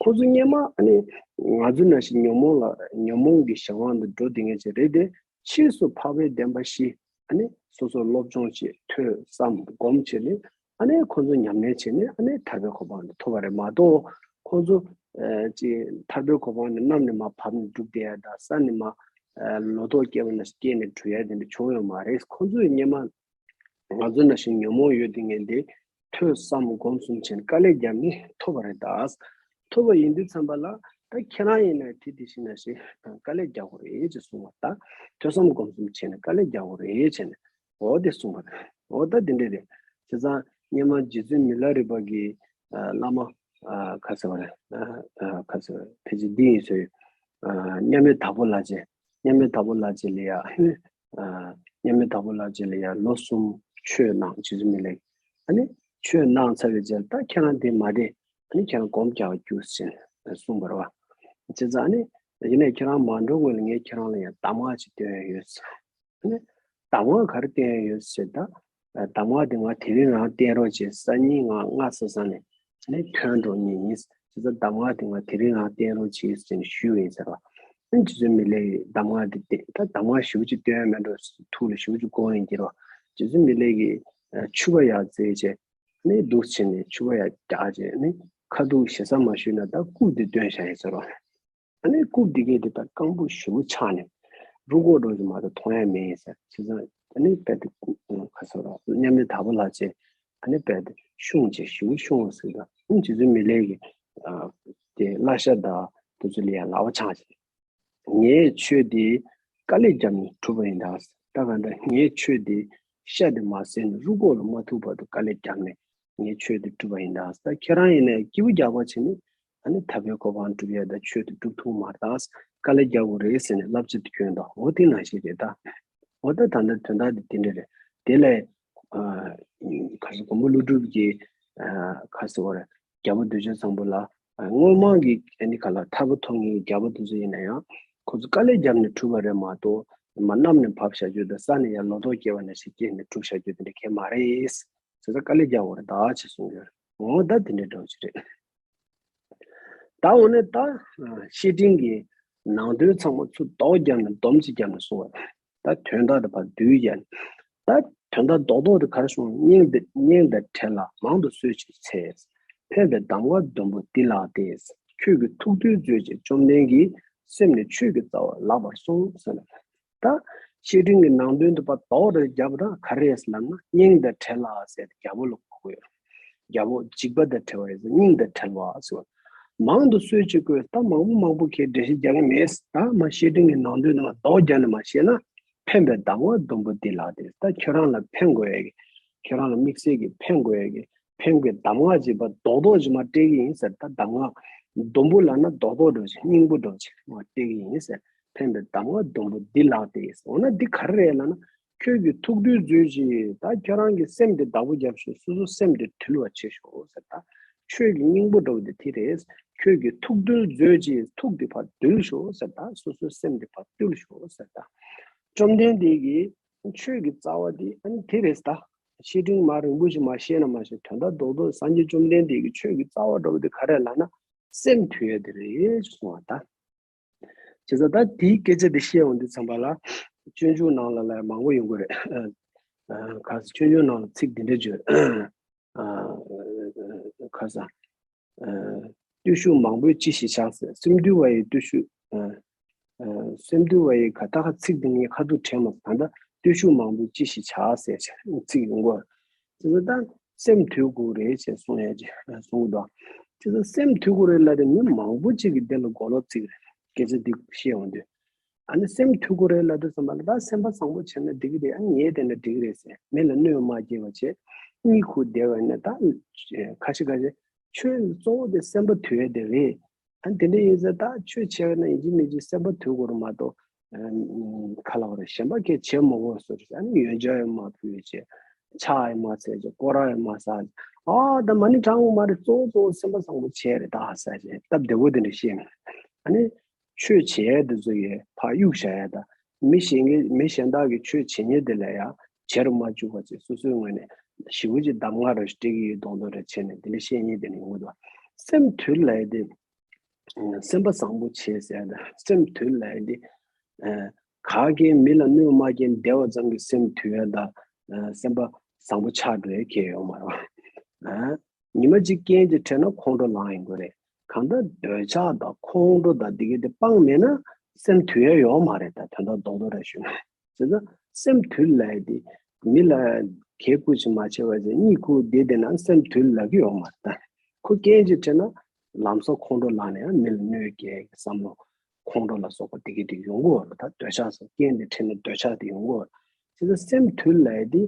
ཁོ་ཚོ་སྔོན་མ་ཨ་ནི་ང་ཚོ་ནང་བཞིན་ཉོན་མོངས་ལ་ཉོན་མོངས་ཀྱི་གཞན་དབང་དུ་འགྲོ་བསྡད་མཁན་ཅིག་རེད་དེ། ཕྱིས་སུ་འཕགས་པའི་བདེན་པ་བཞི་ཨ་ནི་སོ་སོ་སློབ་སྦྱོང་བྱེད་ཐོས་བསམ་སྒོམ་བྱས་ནས་ཨ་ནི་ཁོ་ཚོ་ཉམས་ལེན་བྱས་ནས་ཨ་ནི་ཐར་པའི་གོ་འཕང་དེ་ཐོབ་པ་རེད་མ་གཏོགས་ཁོ་ཚོ་ཨ་ཅིག་ཐར་པའི་གོ་འཕང་དེ་གནམ་ནས་མར་བབས་ནས་སྒྲུབ་བསྡད་ཡ་དང་ས་ནས་མར་ཨ་ལོ་ཏོག་སྐྱེས་པ་ནས་སྐྱེས་ནས་འགྲུབ་ཡ་དེ་འདྲ་བྱུང་ཡོད་མ་རེད། ཁོ་ཚོས་སྔོན་མ་ང་ཚོ་ནང་བཞིན་ཉོན་མོངས་ཡོད་དེ་ངན་དེ་ཐོས་བསམ་སྒོམ་གསུམ་བྱས་ནས་དཀའ་ལས་བརྒྱབ་ནས་ཐོབ་པ་རེད་ད། ཐོབ་པ་ཡིན་དུས་ཙམ་པ་ལ་ད་ཁྱེད་རང་ཡིན་ན་དེ་དེ་བཞིན་ནང་བཞིན་དཀའ་ལས་རྒྱག་དགོས་རེད་ཅེས་གསུངས་པ་ད་ཐོས་བསམ་སྒོམ་གསུམ་བྱས་ནས་དཀའ་ལས་རྒྱག་དགོས་རེད་བྱས་ནས་འོ་དེ་གསུངས་པ་རེད། འོ་ད་དེ་འདྲས་རེད། བྱས་ཙང་སྔོན་མ་རྗེ་བཙུན་མི་ལ་རས་པ་གིས་བླ་མ་ ཨ་ཁ་ཟེར་བ་རེད། ཨ་ཁ་ཟེར་བ་རེད། ཕལ་ཆེར་འདི་ཡིན་ཟེར། ཨ་མཉམ་མེད་དྭགས་པོ་ལྷ་རྗེ། མཉམ་མེད་དྭགས་པོ་ལྷ་རྗེ་ལ་ཡ། ཨ་མཉམ་མེད་དྭགས་པོ་ལྷ་རྗེ་ལ་ཡ་ལོ་གསུམ་ཆོས་གནང་། རྗེ་བཙུན་མི་ལས་ཀྱིས། ཨ་ནི་ཆོས་གནང་ཚར་བའི་རྗེས་ད་ཁྱེད་རང་འདི་མ་བསྡད། ཨ་ནི་ཁྱེད་རང་སྒོམ་རྒྱག་རྒྱུ་ཟེར་གསུངས་པ་རེད་བ། བྱས་ཙང་ཨ་ནི་ཡིན་ནའི་ཁྱེད་རང་མ་འགྲོ་སྔོན་ལ་ངས་ཁྱེད་རང་ལ་ཡང་གདམས་ངག་ཅིག་སྟོན་ཡ་ཡོད་ཟེར། ཨ་ནི་གདམས་ངག་ག་རེ་སྟོན་ཡ་ཡོད་ཟེར་ད། གདམས་ངག་དེ་ང་དེ་རིང་རང་བསྟན་རོགས་བྱེད། སང་ཉིན་ང་སྔ་ས་ས་ནས་ཨ་ནི་ཐོན་འགྲོ་ངེས་ཡིན། བྱས་ཙང་གདམས་ངག་དེ་ང་དེ་རིང་རང་བསྟན་རོགས་བྱེད་ཟེར་ནས་ཞུས་པ་ཡིན་ཟེར་བ། ཨ་ནི་རྗེ་བཙུན་མི་ལས་ཀྱིས་གདམས་ངག་དེ་བསྟན། ད་གདམས་ངག་ཞེ་པོ་ཅིག་སྟོན་ཡ་མེད་འགྲོ། ཐུགས་ལ་ཞེ་པོ་ཅིག་དགོངས་ཡིན་གྱི་རེད་བ། རྗེ་བཙུན་མི་ལས་ཀྱིས་ཨ་ཕྱུ་པ་ཡར་བཙལ་བྱས། ནས་འདུག་བྱས་ནས་ཕྱུ་པ་ཡར་བཀྱགས་བྱས་ནས་ཁ་ཐུག་ཞེ་ས་མ་ཞུས་ན་ད་རྐུབ་དེ་བཏོན་བཞག་ཡིན་ཟེར་བ། ཨ་ནི་རྐུབ་དེ་གས་དེ་ད་རྐང་པ་ཞེ་པོ་ཆག་ནས་རུ་སྐོགས་འདྲ་ཅིག་མ་གཏོགས་མཐོང་ཡ་མེད་ཡིན་ཟེར། བྱས་ཙང་ཨ་ནི་རྦད་དེ་ཁ་ཟེར་བ་མཉམ་མེད་དྭགས་པོ་ལྷ་རྗེ་ཨ་ནི་རྦད་དེ་ཤོང་བྱས་ཞེ་པོ་ཤོང་ཟེར་ད། ཨ་ནི་རྗེ་བཙུན་མི་ལས་ཀྱིས་ཨ་དེ་བླ་ཤ་དང་དེ་ཚོ་ལ་ཡང་ལག་པ་འཆང་བྱས། ངས་ཆོས་འདི་དཀའ་ལས་བརྒྱབ་ནས་གྲུབ་པ་ཡིན་ད། ད་ག་འདྲ་ངས་ཆོས་འདི་ཤ་འདི་མ་ཟོས་ནས་རུ་སྐོགས་ལ་མ་ཐུག་བར་དུ་དཀའ་ལས་བརྒྱབ་ནས་ངས་ཆོས་འདི་གྲུབ་པ་ཡིན་ད། ད་ཁྱེད་རང་ཡིན་ནའི་སྐྱིད་པོ་རྒྱག་པ་བྱས་ནས་ཨ་ནི་ཐར་པའི་གོ་འཕང་སྒྲུབ་ཡ་ད་ཆོས་འདི་གྲུབ་ཐུབ་མ་རེད་ད། དཀའ་ལས་རྒྱག་དགོས་རེད་ཟེར་ནས་བསླབ་བྱ་དེ་བསྐྱོན་ད། འོ་དེ་ནང་བཞིན་རེད་ད། འོ་ད་ད་ལྟ་དོན་དག་འདི་དེ་འདྲ་རེད། དེ་ལས་ཨ་ག་ཟེར་མགོན་པོ་ཀླུ་སྒྲུབ་ཀྱིས་ཨ་ག་ཟེར་བ་རེད། རྒྱལ་པོ་གདུལ་བྱ་བཟང་པོ་ལ། ཨ་སྔོན་མ་གི་ཨ་ནི་ག་ལ་ཐར་པ་ཐོབ་མཁན་གྱི་རྒྱལ་པོ་དེ་ཚོ་ཡིན་ན་ཡང་ཁོ་ཚོ་དཀའ་ལས་བརྒྱབ་ནས་གྲུབ་པ་རེད་མ་གཏོགས་མར་གནམ་ནས་བབས་བཞག་རྒྱུ་དང་ས་ནས་ཡར་ལོ་ཏོག་སྐྱེས་པ་ནང་བཞིན་སྐྱེས་ནས་གྲུབ་བཞག་རྒྱུ་དེ་འདྲ་གང་ཡང་མ་རེད། ཟེར་ཙང་དཀའ་ལས་རྒྱག་དགོས་རེད་ད་ཅེས་གསུངས་ཡོད། འོ་ད་དེ་འདྲའི་འདྲ་བོ་ཅིག་རེད། ད་འོ་ནས་ད་ཨ་བཤེས་སྤྲིང་གི་ནང་དོན་ཚང་མ་ཚུར་ལྡོག་བརྒྱབ་ནས་སྡོམ་ཅིག་བརྒྱབ་ནས་གསུངས་པ་རེད། ད་དོན་དག་དེ་ཕར་བསྡུས་ཀྱང་། ད་དོན་དག་རྡོག་རྡོག་དེ་ག་རེ་གསུངས། སྙིང་དེ་སྙིང་དང་བྲལ་ལ་མང་དུ་གསོད་ཅིག་འཚལ། ཕན་པའི་གདམས་ངག་ཟླུམ་པོ་འདི་ལགས་ཏེ། ཁྱོད་ཀྱི་ཐུགས་འདུན་མཛོད་ཅིག་བཅོམ་ལྡན་གྱིས། སེམས་ནི་ཆོས་ཀྱི་རྩ་བ་ལགས་པར་གསུངས་ཟེར་ནས། ད་བཤེས་སྤྲིང་གི་ནང་དོན་དེ་ཕར་རྡོག་རེ་བརྒྱབ་པ་ད་ག་རེ་རེད་ཟེར་ལབ་ན་སྙིང་དང་བྲལ་ལ་ཟེར་ཏེ་རྒྱལ་པོ་ལ་གོ་གི་ཡོད། རྒྱལ་པོ་འཇིགས་པ་དང་བྲལ་བ་ཡིན་ཟེར་སྙིང་དང་བྲལ་བ་ཟེར་བ། མང་དུ་གསོད་ཅིག་དགོས། ད་མང་པོ་མང་པོ་ཁྱེད་འགྲེལ་བཤད་རྒྱག་གི་མེད། ད་མ་བཤེས་སྤྲིང་གི་ནང་དོན་དེ་མར་རྡོག་རྒྱག་ནས་མར་བཤད་ན། ཕན་པའི་གདམས་ངག་ཟླུམ་པོ་འདི་ལགས་ཏེ། ད་ཁྱོད་རང་ལ་ཕན་དགོས་ཡ་གི། ཁྱོད་རང་ལ་དམིགས་བསལ་གྱི་ཕན་དགོས་ཡ་གི། ཕན་པའི་གདམས་ངག་ཅིག་ཕར་རྡོག་རྡོག་ཅིག་མར་སྤྲད་ཀྱི་ཡིན་ཟེར། ད་གདམས་ངག་ཟླུམ་པོ་ལབ་ན་རྡོག་རྡོག་འདྲ་བོ་ཅིག་སྙིང་པོ་འདྲ་བོ་ཅིག་མར་སྤྲད་ཀྱི་ཡིན་ཟེར། ཕན་པའི་གདམས་ངག་ཟླུམ་པོ་འདི་ལགས་ཏེ། འོ་ན་འདི་ག་རེ་རེད་ལབ་ན། ཁྱོད་ཀྱི་ཐུགས་འདུན་མཛོད་ཅིག་ད་ཁྱོད་རང་གི་སེམས་དེ་བདག་པོ་རྒྱབ་ཤོག་སོ་སོའི་སེམས་དེ་འདུལ་བར་བྱེད་ཤོག་ཟེར། ད་ཆོས་ཀྱི་སྙིང་པོ་འདྲ་བོ་དེ་དེ་རེད། ཁྱོད་ཀྱི་ཐུགས་འདུན་མཛོད་ཅིག་ཐུགས་དེ་ཕར་འདུལ་ཤོག་ཟེར། ད་སོ་སོའི་སེམས་དེ་ཕར་བཏུལ་ཤོག་ཟེར། ད་བཅོམ་ལྡན་འདས་ཀྱི་ཆོས་ཀྱི་རྩ་བ་འདི་ཨ་ནི་དེ་རེད་ད། བཤེས་སྤྲིང་མར་རིང་པོ་ཞིག་མར་བཤད་ན་མ་ཤེས། དོན་དག་རྡོག་རྡོག་སངས་རྒྱས་བཅོམ་ལྡན་འདས་ཀྱི་ཆོས་ཀྱི་རྩ་བ་འདྲ་བོ་འདི་ག་རེ་ལབ་ན་སེམས་དུལ་ཡ་དེ་རེད་གསུངས་པ་ད། བྱས་ཙང་ད་དེའི་སྐད་ཆ་འདི་བཤད་འོང་དུས་ཙམ་པ་ལ་སྤྱོད་འཇུག་ནང་ལ་ལ་མང་པོ་ཡོང་གི་རེད། ཨ་ཨ་ག་སྤྱོད་འཇུག་ནང་ལ་ཚིག་འདི་འདྲ་བརྗོད། ཨ་ཁ་ས། ཨ་བརྟུལ་ཞུགས་མང་པོས་ཅི་ཞིག་བྱ་ཟེར། སེམས་དུལ་བ་ཡི་བརྟུལ་ཞུགས། ཨ་ཨ་སེམས་དུལ་བ་ཡི་ག་ད་ག་ཚིག་འདི་ངས་ཁ་ཐུག་དྲན་མ་སོང་། ད་ལྟ་བརྟུལ་ཞུགས་མང་པོས་ཅི་ཞིག་བྱ་ཟེར་ཚིག་ཡོང་གི་ཡོད། དེ་ཚོ་ད་སེམས་དུལ་དགོས་རེད་ཅེས་གསུང་ཡ་ཅེས་གསུང་གི་འདུག་དེ་ཚོ་སེམས་དུལ་དགོས་རེད་ལབ་དེ་མི་མང་པོ་ཅིག་གིས་འདི་ལ་གོ་ལོག་བརྩི་གི་རེད། སྐད་ཆ་འདི་བཤད་འོང་དུས། ཨ་ནི་སེམས་དུལ་དགོས་རེད་ལབ་དུས་ཙམ་པ་ལ་ད་སེམས་པ་བཟང་པོ་བྱས་ན་འགྲིག་གི་རེད། ཨ་ནི་ཉལ་བསྡད་ན་འགྲིག་གི་རེད་ཟེར། མི་ལ་གནོད་མ་སྐྱེལ་བ་བྱས། གཉིད་ཁུག་བསྡད་པ་ཡིན་ན་ད་ཁ་ཤས་ཁ་ཤས་ཆོས་གཙོ་བོ་དེ་སེམས་པ་དུལ་ཡ་དེ་རེད། ཨ་ནི་དེ་འདྲ་ཡིན་ཙང་ད་ཆོས་བྱས་པ་ན་ཡིན་གཅིག་མིན་གཅིག་སེམས་པ་དུལ་དགོས་རེད་མ་གཏོགས། ཨ་ཁ་ལ་བ་རེད་གཞན་པ་གས་བྱེད་མ་དགོས་ཟེར། ཨ་ནི་ཡོན་ཆབ་ཡང་མ་ཕུལ་བྱས། ཕྱག་ཡང་མ་འཚལ་བྱས། སྐོར་ར་ཡང་མ་ཟ་བྱས། ཨ་ད་མ་ཎི་བགྲང་དགོས་མ་རེད། གཙོ་བོ་གཙོ་བོ་སེམས་པ་བཟང་པོ་བྱས་རེད་ད་ཟེར་བྱས་སྟབས་བདེ་པོ་དེ་འདྲ་བཤད་ནས། ཨ་ནི། ཆོས་བྱེད་ཡས་དེ་ཚོ་ཡས་ཕར་གཡུག་བཞག་ཡས་དང་། མི་གཞན་གྱི་མི་གཞན་དག་གིས་ཆོས་བྱེད་མཁན་དེ་ལ་ཡང་བྱེད་རུ་མ་བཅུག་པ་བྱས་སོ་སོའི་ངོས་ནས་ཞེ་པོ་ཅིག་གདམས་ངག་རུ་སྤྲད་ཀྱི་ཡོད་མདོག་མདོག་རེ་བྱས་ནས་དེ་འདྲ་བཤད་མཁན་དེ་ནི་ཡོང་གི་འདུག་སེམས་དུལ་ལབ་ཡས་དེ། སེམས་པ་བཟང་པོ་བྱེད་ཟེར་ཡས་དང་སེམས་དུལ་ལབ་ཡས་དེ། ག་གེ་མི་ལ་གནོད་མ་སྐྱེལ་བདེ་བ་ཙམ་གྱི་སེམས་དུལ་ཡས་དང་། སེམས་པ་བཟང་པོ་ཆགས་འགྲོ་ཡས་གང་ཡང་ཡོད་མ་རེད། ཉི་མ་གཅིག་རྐྱེན་གྱིས་བྲེགས་ན་ཁོང་ཁྲོ་ལངས་ཡིན་དགོས་རེད། གང་ལྟར་འདོད་ཆགས་དང་ཁོང་ཁྲོ་དང་འདི་གའི་དེ་སྤངས་མེད་ན་སེམས་དུལ་ཡ་ཡོད་མ་རེད། ད་དོན་དག་རྡོག་རྡོག་ར་ཞུས་ན། བྱས་ཙང་སེམས་དུལ་ལབ་ཡ་དེ་མི་ལ་གད་བཀུར་ཅིག་མ་བྱས་པ་བྱས་གཉིད་ཁུག་བསྡད་བསྡད་ན་སེམས་དུལ་ལབ་ཀྱི་ཡོད་མ་རེད། ད་ཁོ་རྐྱེན་གྱིས་བྲེགས་ན་ལམ་སང་ཁོང་ཁྲོ་ལངས་ནས་ཡང་མི་ལ་གནོད་སྐྱེལ་གྱི་བསམ་བློ་ཁོང་ཁྲོ་ལ་སོགས་པ་འདི་གའི་དེ་ཡོང་གི་ཡོད་རེད། ད་འདོད་ཆགས་སོགས་རྐྱེན་དེ་འཕྲད་ན་འདོད་ཆགས་དེ་ཡོང་གི་ཡོད་རེད། བྱས་ཙང་སེམས་དུལ་ལབ་ཡ་དེ།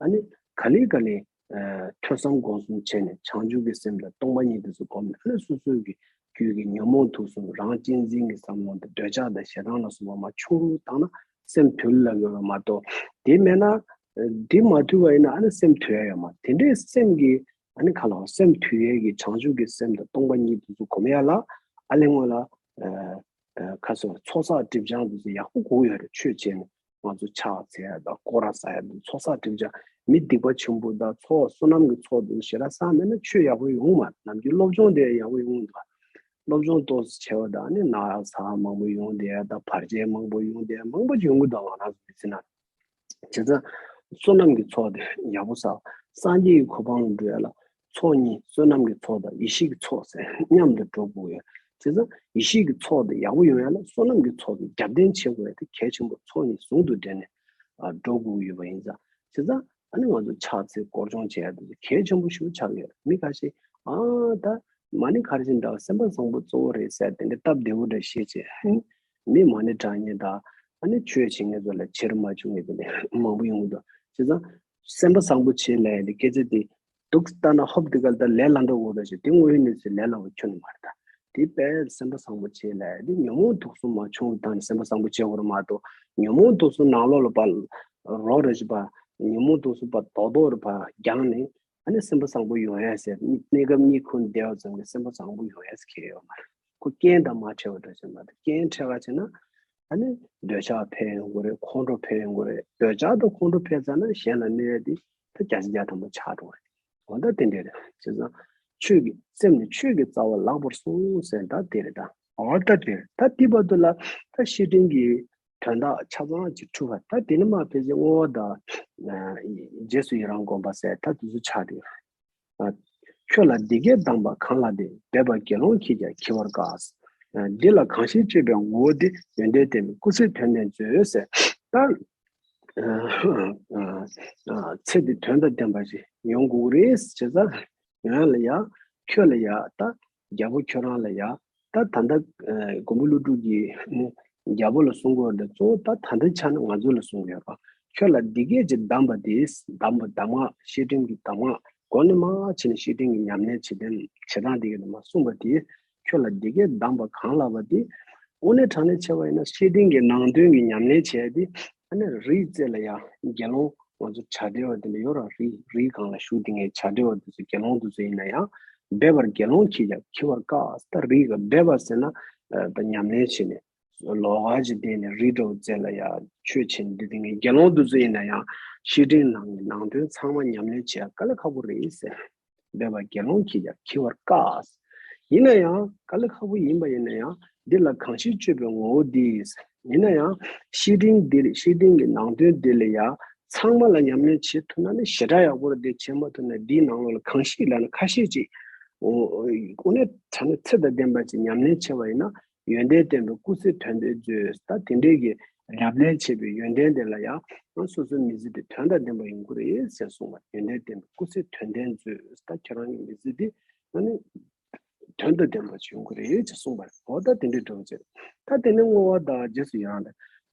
ཨ་ནི་ག་ལེ་ག་ལེ་ ཨ་ཐོས་བསམ་སྒོམ་གསུམ་བྱས་ནས་བྱང་ཆུབ་ཀྱི་སེམས་དང་སྟོང་པ་ཉིད་དེ་ཚོ་སྒོམ་ནས། ཨ་ནི་སོ་སོའི་གི་རྒྱུད་ཀྱི་ཉོན་མོངས་དུག་གསུམ་རང་གཅེས་འཛིན་གྱི་བསམ་བློ་དང་འདོད་ཆགས་དང་ཞེ་སྡང་ལ་སོགས་པ་མར་ཆུང་རུ་བཏང་ན་སེམས་དུལ་ལ་ཡོད་པ་མ་གཏོགས། དེ་མེད་ན། ཨ་འདི་མ་དུལ་བ་ཡིན་ན་ཨ་ནི་སེམས་དུལ་ཡ་ཡོད་མ་རེད། དེ་འདྲའི་སེམས་ཀྱི་ཨ་ནི་ག་ལ་བ་སེམས་དུལ་ཡས་ཀྱི་བྱང་ཆུབ་ཀྱི་སེམས་དང་སྟོང་པ་ཉིད་དེ་ཚོ་སྒོམ་ཡ་ལ་ཨ་ལས་སྔོན་ལ་ཨ་ཨ་ཁ་སོ་ཚོགས་བསགས་སྒྲིབ་སྦྱང་དེ་ཚོ་ཡག་པོ་དགོས་ཡོད་རེད། ཆོས་བྱས་ནས་ང་ཚོ་ཕྱག་འཚལ་ཡ་དང་སྐོར་ར་ཟ་ཡ་དང་ཚོགས་བསགས་སྒྲིབ་སྦྱང་། མི་སྡིག་པ་ཆེན་པོ་དང་ཚོགས་བསོད་ནམས་ཀྱི་ཚོགས་དེ་ཚོ་ཞེ་དྲག་བསགས་མེད་ན་ཆོས་ཡག་པོ་ཡོང་མ་རེད། ནམ་རྒྱུན་སློབ་སྦྱོང་དེ་ཡག་པོ་ཡོང་འདུག་སློབ་སྦྱོང་ཏོག་ཙམ་བྱས་པ་དང་ནི་ན་ཚ་མང་པོ་ཡོང་བསྡད་ཡ་དང་བར་ཆད་མང་པོ་ཡོང་བསྡད་ཡ་མང་པོ་ཡོང་གི་འདུག་ང་རང་ཚོ་མི་ཚེ་ནང་། བྱས་ཙང་བསོད་ནམས་ཀྱི་ཚོགས་དེ་ཡག་པོ་བསགས། སངས་རྒྱས་ཀྱི་གོ་འཕང་ལ་འགྲོ་ཡ་ལ་ཚོགས་གཉིས་བསོད་ནམས་ཀྱི་ཚོགས་དང་ཡེ་ཤེས་ཀྱི་ཚོགས་ཟེར་མཉམ་དུ་འགྲོ་དགོས་ཡོད། བྱས་ཙང་ཡེ་ཤེས་ཀྱི་ཚོགས་དེ་ཡག་པོ་ཡོང་ཡ་ལ་བསོད་ནམས་ཀྱི་ཚོགས་དེ་རྒྱབ་རྟེན་བྱེད་དགོས་ཡ་དེ་གལ་ཆེན་པོ། ཚོགས་གཉིས་ཟུང་དུ་འབྲེལ་ནས་ཨ་འགྲོ་དགོས་ཀྱི་ཡོད་པ་ཡིན་ཙང་། བྱས་ཙང་ཨ་ནི་ང་ཚོ་ཕྱག་འཚལ་སྐོར་སྦྱོང་བྱེད་ཡ་དེ་ཚོ་གལ་ཆེན་པོ་ཞིག་ཆགས་ཡོད། མི་ཁ་ཤས་ཨ་ད་མ་ཎི་ག་རེ་བྱས་ནས་འདྲ་བ་སེམས་པ་བཟང་པོ་གཙོ་བོ་རེད་ཟེར་དེ་འདྲ་སྟབས་བདེ་བོ་འདྲ་བཤད་བྱས། མི་མ་ཎི་བགྲང་མཁན་དང་ཨ་ནི་ཆོས་བྱེད་མཁན་ཚོ་ལ་བྱེད་རིན་མ་བྱུང་མཁན་དེ་འདྲ་མང་པོ་ཡོང་གི་འདུག་བྱས་ཙང་སེམས་པ་བཟང་པོ་བྱེད་ལབ་ཡ་དེ་སྐད་ཆ་དེ་འདུག་ལྟ་ན་ཧོབ་དེ་ག་ལ་ད་ལས་ལ་འགྲོ་དགོས་རེད་ཞེས་དེ་དངོས་ཡོད་གནས་ཚུལ་ལས་སླ་བོ་ཁྱོན་ནས་མ་རེད། ད་དེ་དཔེ་སེམས་པ་བཟང་པོ་བྱེད་ལབ་ཡ་དེ་ཉོན་མོངས་དུག་གསུམ་མར་ཆུང་རུ་བཏང་ནས་སེམས་པ་བཟང་པོ་བྱེད་དགོས་རེད་མ་གཏོགས། ཉོན་མོངས་དུག་གསུམ་ནང་ལོགས་ལ་ཕར་རོ་རེ་བཞིན་པ་ཉོན་མོངས་དུག་གསུམ་ཕར་རྡོག་རྡོག་རེ་ཕར་བརྒྱངས་ནས། ཨ་ནི་སེམས་པ་བཟང་པོ་ཡོང་ཡ་ཟེར། གནས་སྐབས་གཉིད་ཁུག་བསྡད་པ་ཙམ་གྱིས་སེམས་པ་བཟང་པོ་ཡོང་ཡ་ཟེར་གང་ཡང་ཡོད་མ་རེད། ཁོ་རྐྱེན་དང་མ་འཕྲད་པ་འདྲ་ཞིག་མ་རེད། རྐྱེན་འཕྲད་པ་བྱས་ན་ཨ་ནི་འདོད་ཆགས་འཕེལ་ཡོང་གི་རེད། ཁོང་ཁྲོ་འཕེལ་ཡོང་གི་རེད། འདོད་ཆགས་དང་ཁོང་ཁྲོ་འཕེལ་ཚར་ན་གཞན་ལ་གནོད་ཡ་དེ་ད་བརྒྱ་ཆ་བརྒྱ་ཐམ་པ་ཆགས་འགྲོ་གི་རེད། འོ་ད་དེ་འདྲ་རེད། བྱས་ཙང་ཆོས་ཀྱི་སེམས་ནི་ཆོས་ཀྱི་རྩ་བ་ལགས་པར་སྲུངས་ཟེར་ད་དེ་རེད་ད། འོ་ད་དེ་རེད། ད་དེ་བར་དུ་ལ་ད་བཤེས་སྤྲིང་གི་དོན་དག་ཆ་ཚང་ཅིག་འཁྲུལ་བ། ད་དེ་ནི་མ་ཕལ་ཆེར་བསྔོ་བ་དང་། ཨ་རྗེས་སུ་ཡི་རང་བསྒོམ་པ་ཟེར་ད་དེ་ཚོ་ཆགས་ཏེ། ཨ་ཁྱོད་ལ་འདི་སྐད་གདམས་པ་གང་ལགས་ཏེ། འབད་པ་དགེ་སློང་གིས་ཀྱང་འཁྱིལ་བར་དཀའ། ཨ་འདི་ལ་གང་ཞིག་སྤྱོད་པའི་ངོ་བོ་འདི། ཡོན་ཏན་ལྡན་པའི་སྐུ་ཚེ་དོན་ལྡན་མཛོད་ཟེར། ད་ཨ་ཨ་ཚེ་འདི་དོན་དང་ལྡན་པ་ཞིག་ཡོང་དགོས་ཀྱི་རེད། བྱས་ཙང་ཡོང་ཡ་ལ་ཡ། ཁྱོད་ལ་ཡ། ད་རྒྱལ་པོ་ཁྱོད་རང་ལ་ཡ། ད་ད་ལྟ་ཨ་མགོན་པོ་ཀླུ་སྒྲུབ་ཀྱིས་ནི་རྒྱལ་པོ་ལ་གསུང་གི་ཡོད་རེད། གཙོ་བོ་ད་ད་ལྟའི་ཆ་ནས་ང་ཚོ་ལ་གསུང་གི་ཡོད་རེད། ཁྱོད་ལ་འདི་སྐད་ཅེས་གདམས་པ་འདི། གདམས་པ་གདམས་ངག་བཤེས་སྤྲིང་གི་གདམས་ངག་གོ་ནས་མ་བྱས་ནས་བཤེས་སྤྲིང་གི་ཉམས་ལེན་བྱེད་དོན་བྱེད་སྟངས་འདི་ག་ནས་མ་གསུངས་པ་འདི། ཁྱོད་ལ་འདི་སྐད་གདམས་པ་གང་ལགས་པ་འདི། དངོས་གནས་དྲང་གནས་བྱས་པ་ཡིན་ན་བཤེས་སྤྲིང་གི་ནང་དོན་གྱི་ཉམས་ལེན་བྱས་ཏེ། ཨ་ནི་རིའི་རྩེ་ལ་ཡ་དགེ་སློང་ང་ཚོ་བྱ་བྲལ་བ་དེ་འདྲ་ཡོད་ར། རི་རིའི་སྒང་ལ་བཞུགས་དེ་ངའི་བྱ་བྲལ་བ་དེ་ཚོ་དགེ་སློང་དེ་ཚོ་ཡིན་ན་ཡང་། འབད་པར་དགེ་སློང་གིས་ཀྱང་འཁྱིལ་བར་དཀའ། ད་རིའི་སྒང་འབད་པ་ཟེར་ན་ད་ཉམས་ལེན་བྱས་ནས་ལོགས་ཀ་ཅིག་བསྡད་ནས་རི་འདྲ་བོ་རྩེ་ལ་ཡ་ཆོས་བྱེད་འདི་དེ་ངའི་དགེ་སློང་དེ་ཚོ་ཡིན་ན་ཡང་བཤེས་སྤྲིང་ནང་གི་ནང་དོན་ཚང་མ་ཉམས་ལེན་བྱེད་ཡ་དཀའ་ལས་ཁག་པོ་རེད་ཟེར། འབད་པ་དགེ་སློང་གིས་ཀྱང་འཁྱིལ་བར་དཀའ། ཡིན་ན་ཡང་དཀའ་ལས་ཁག་པོ་ཡིན་པ་ཡིན་ན་ཡང་འདི་ལ་གང་ཞིག་སྤྱོད་པའི་ངོ་བོ་འདི། ཡིན་ན་ཡང་བཤེས་སྤྲིང་འདི་ལ་བཤེས་སྤྲིང་གི་ནང་དོན་འདི་ལ་ཡང་ཚང་མ་ལ་ཉམས་ལེན་བྱེད་ཐུབ་ན་ནི་ཞེ་དྲག་ཡག་པོ་རེད། དེ་བྱེད་མ་ཐུབ་ན་འདིའི་ནང་ལོགས་ལ་གང་ཞིག་ལབ་ན་ཁ་ཤས་ཅིག་དངོས་གནས་དྲང་གནས་ཚེ་དང་ལྡན་པ་ཅིག་ཉམས་ལེན་བྱས་པ་ཡིན་ན། ཡོན་ཏན་ལྡན་པའི་སྐུ་ཚེ་དོན་ལྡན་མཛོད། ད་དེ་འདྲའི་གི་ཉམས་ལེན་བྱས་པའི་ཡོན་ཏན་དེ་ལ་ཡང་ང་སོ་སོའི་མི་ཚེ་དེ་དོན་དང་ལྡན་པ་ཡོང་གི་རེད་ཟེར་གསུངས་པ། ཡོན་ཏན་ལྡན་པའི་སྐུ་ཚེ་དོན་ལྡན་མཛོད། ད་ཁྱེད་རང་གི་མི་ཚེ་འདི་ཨ་ནི་དོན་དང་ལྡན་པ་ཅིག་ཡོང་གི་རེད་ཅེས་གསུངས་པ་རེད། འོ་ད་དེ་འདྲའི་འགྲོ་ཚེ། ད་དེ་ནས་བསྔོ་བ་དང་རྗེས་སུ་ཡི་རང་ལ།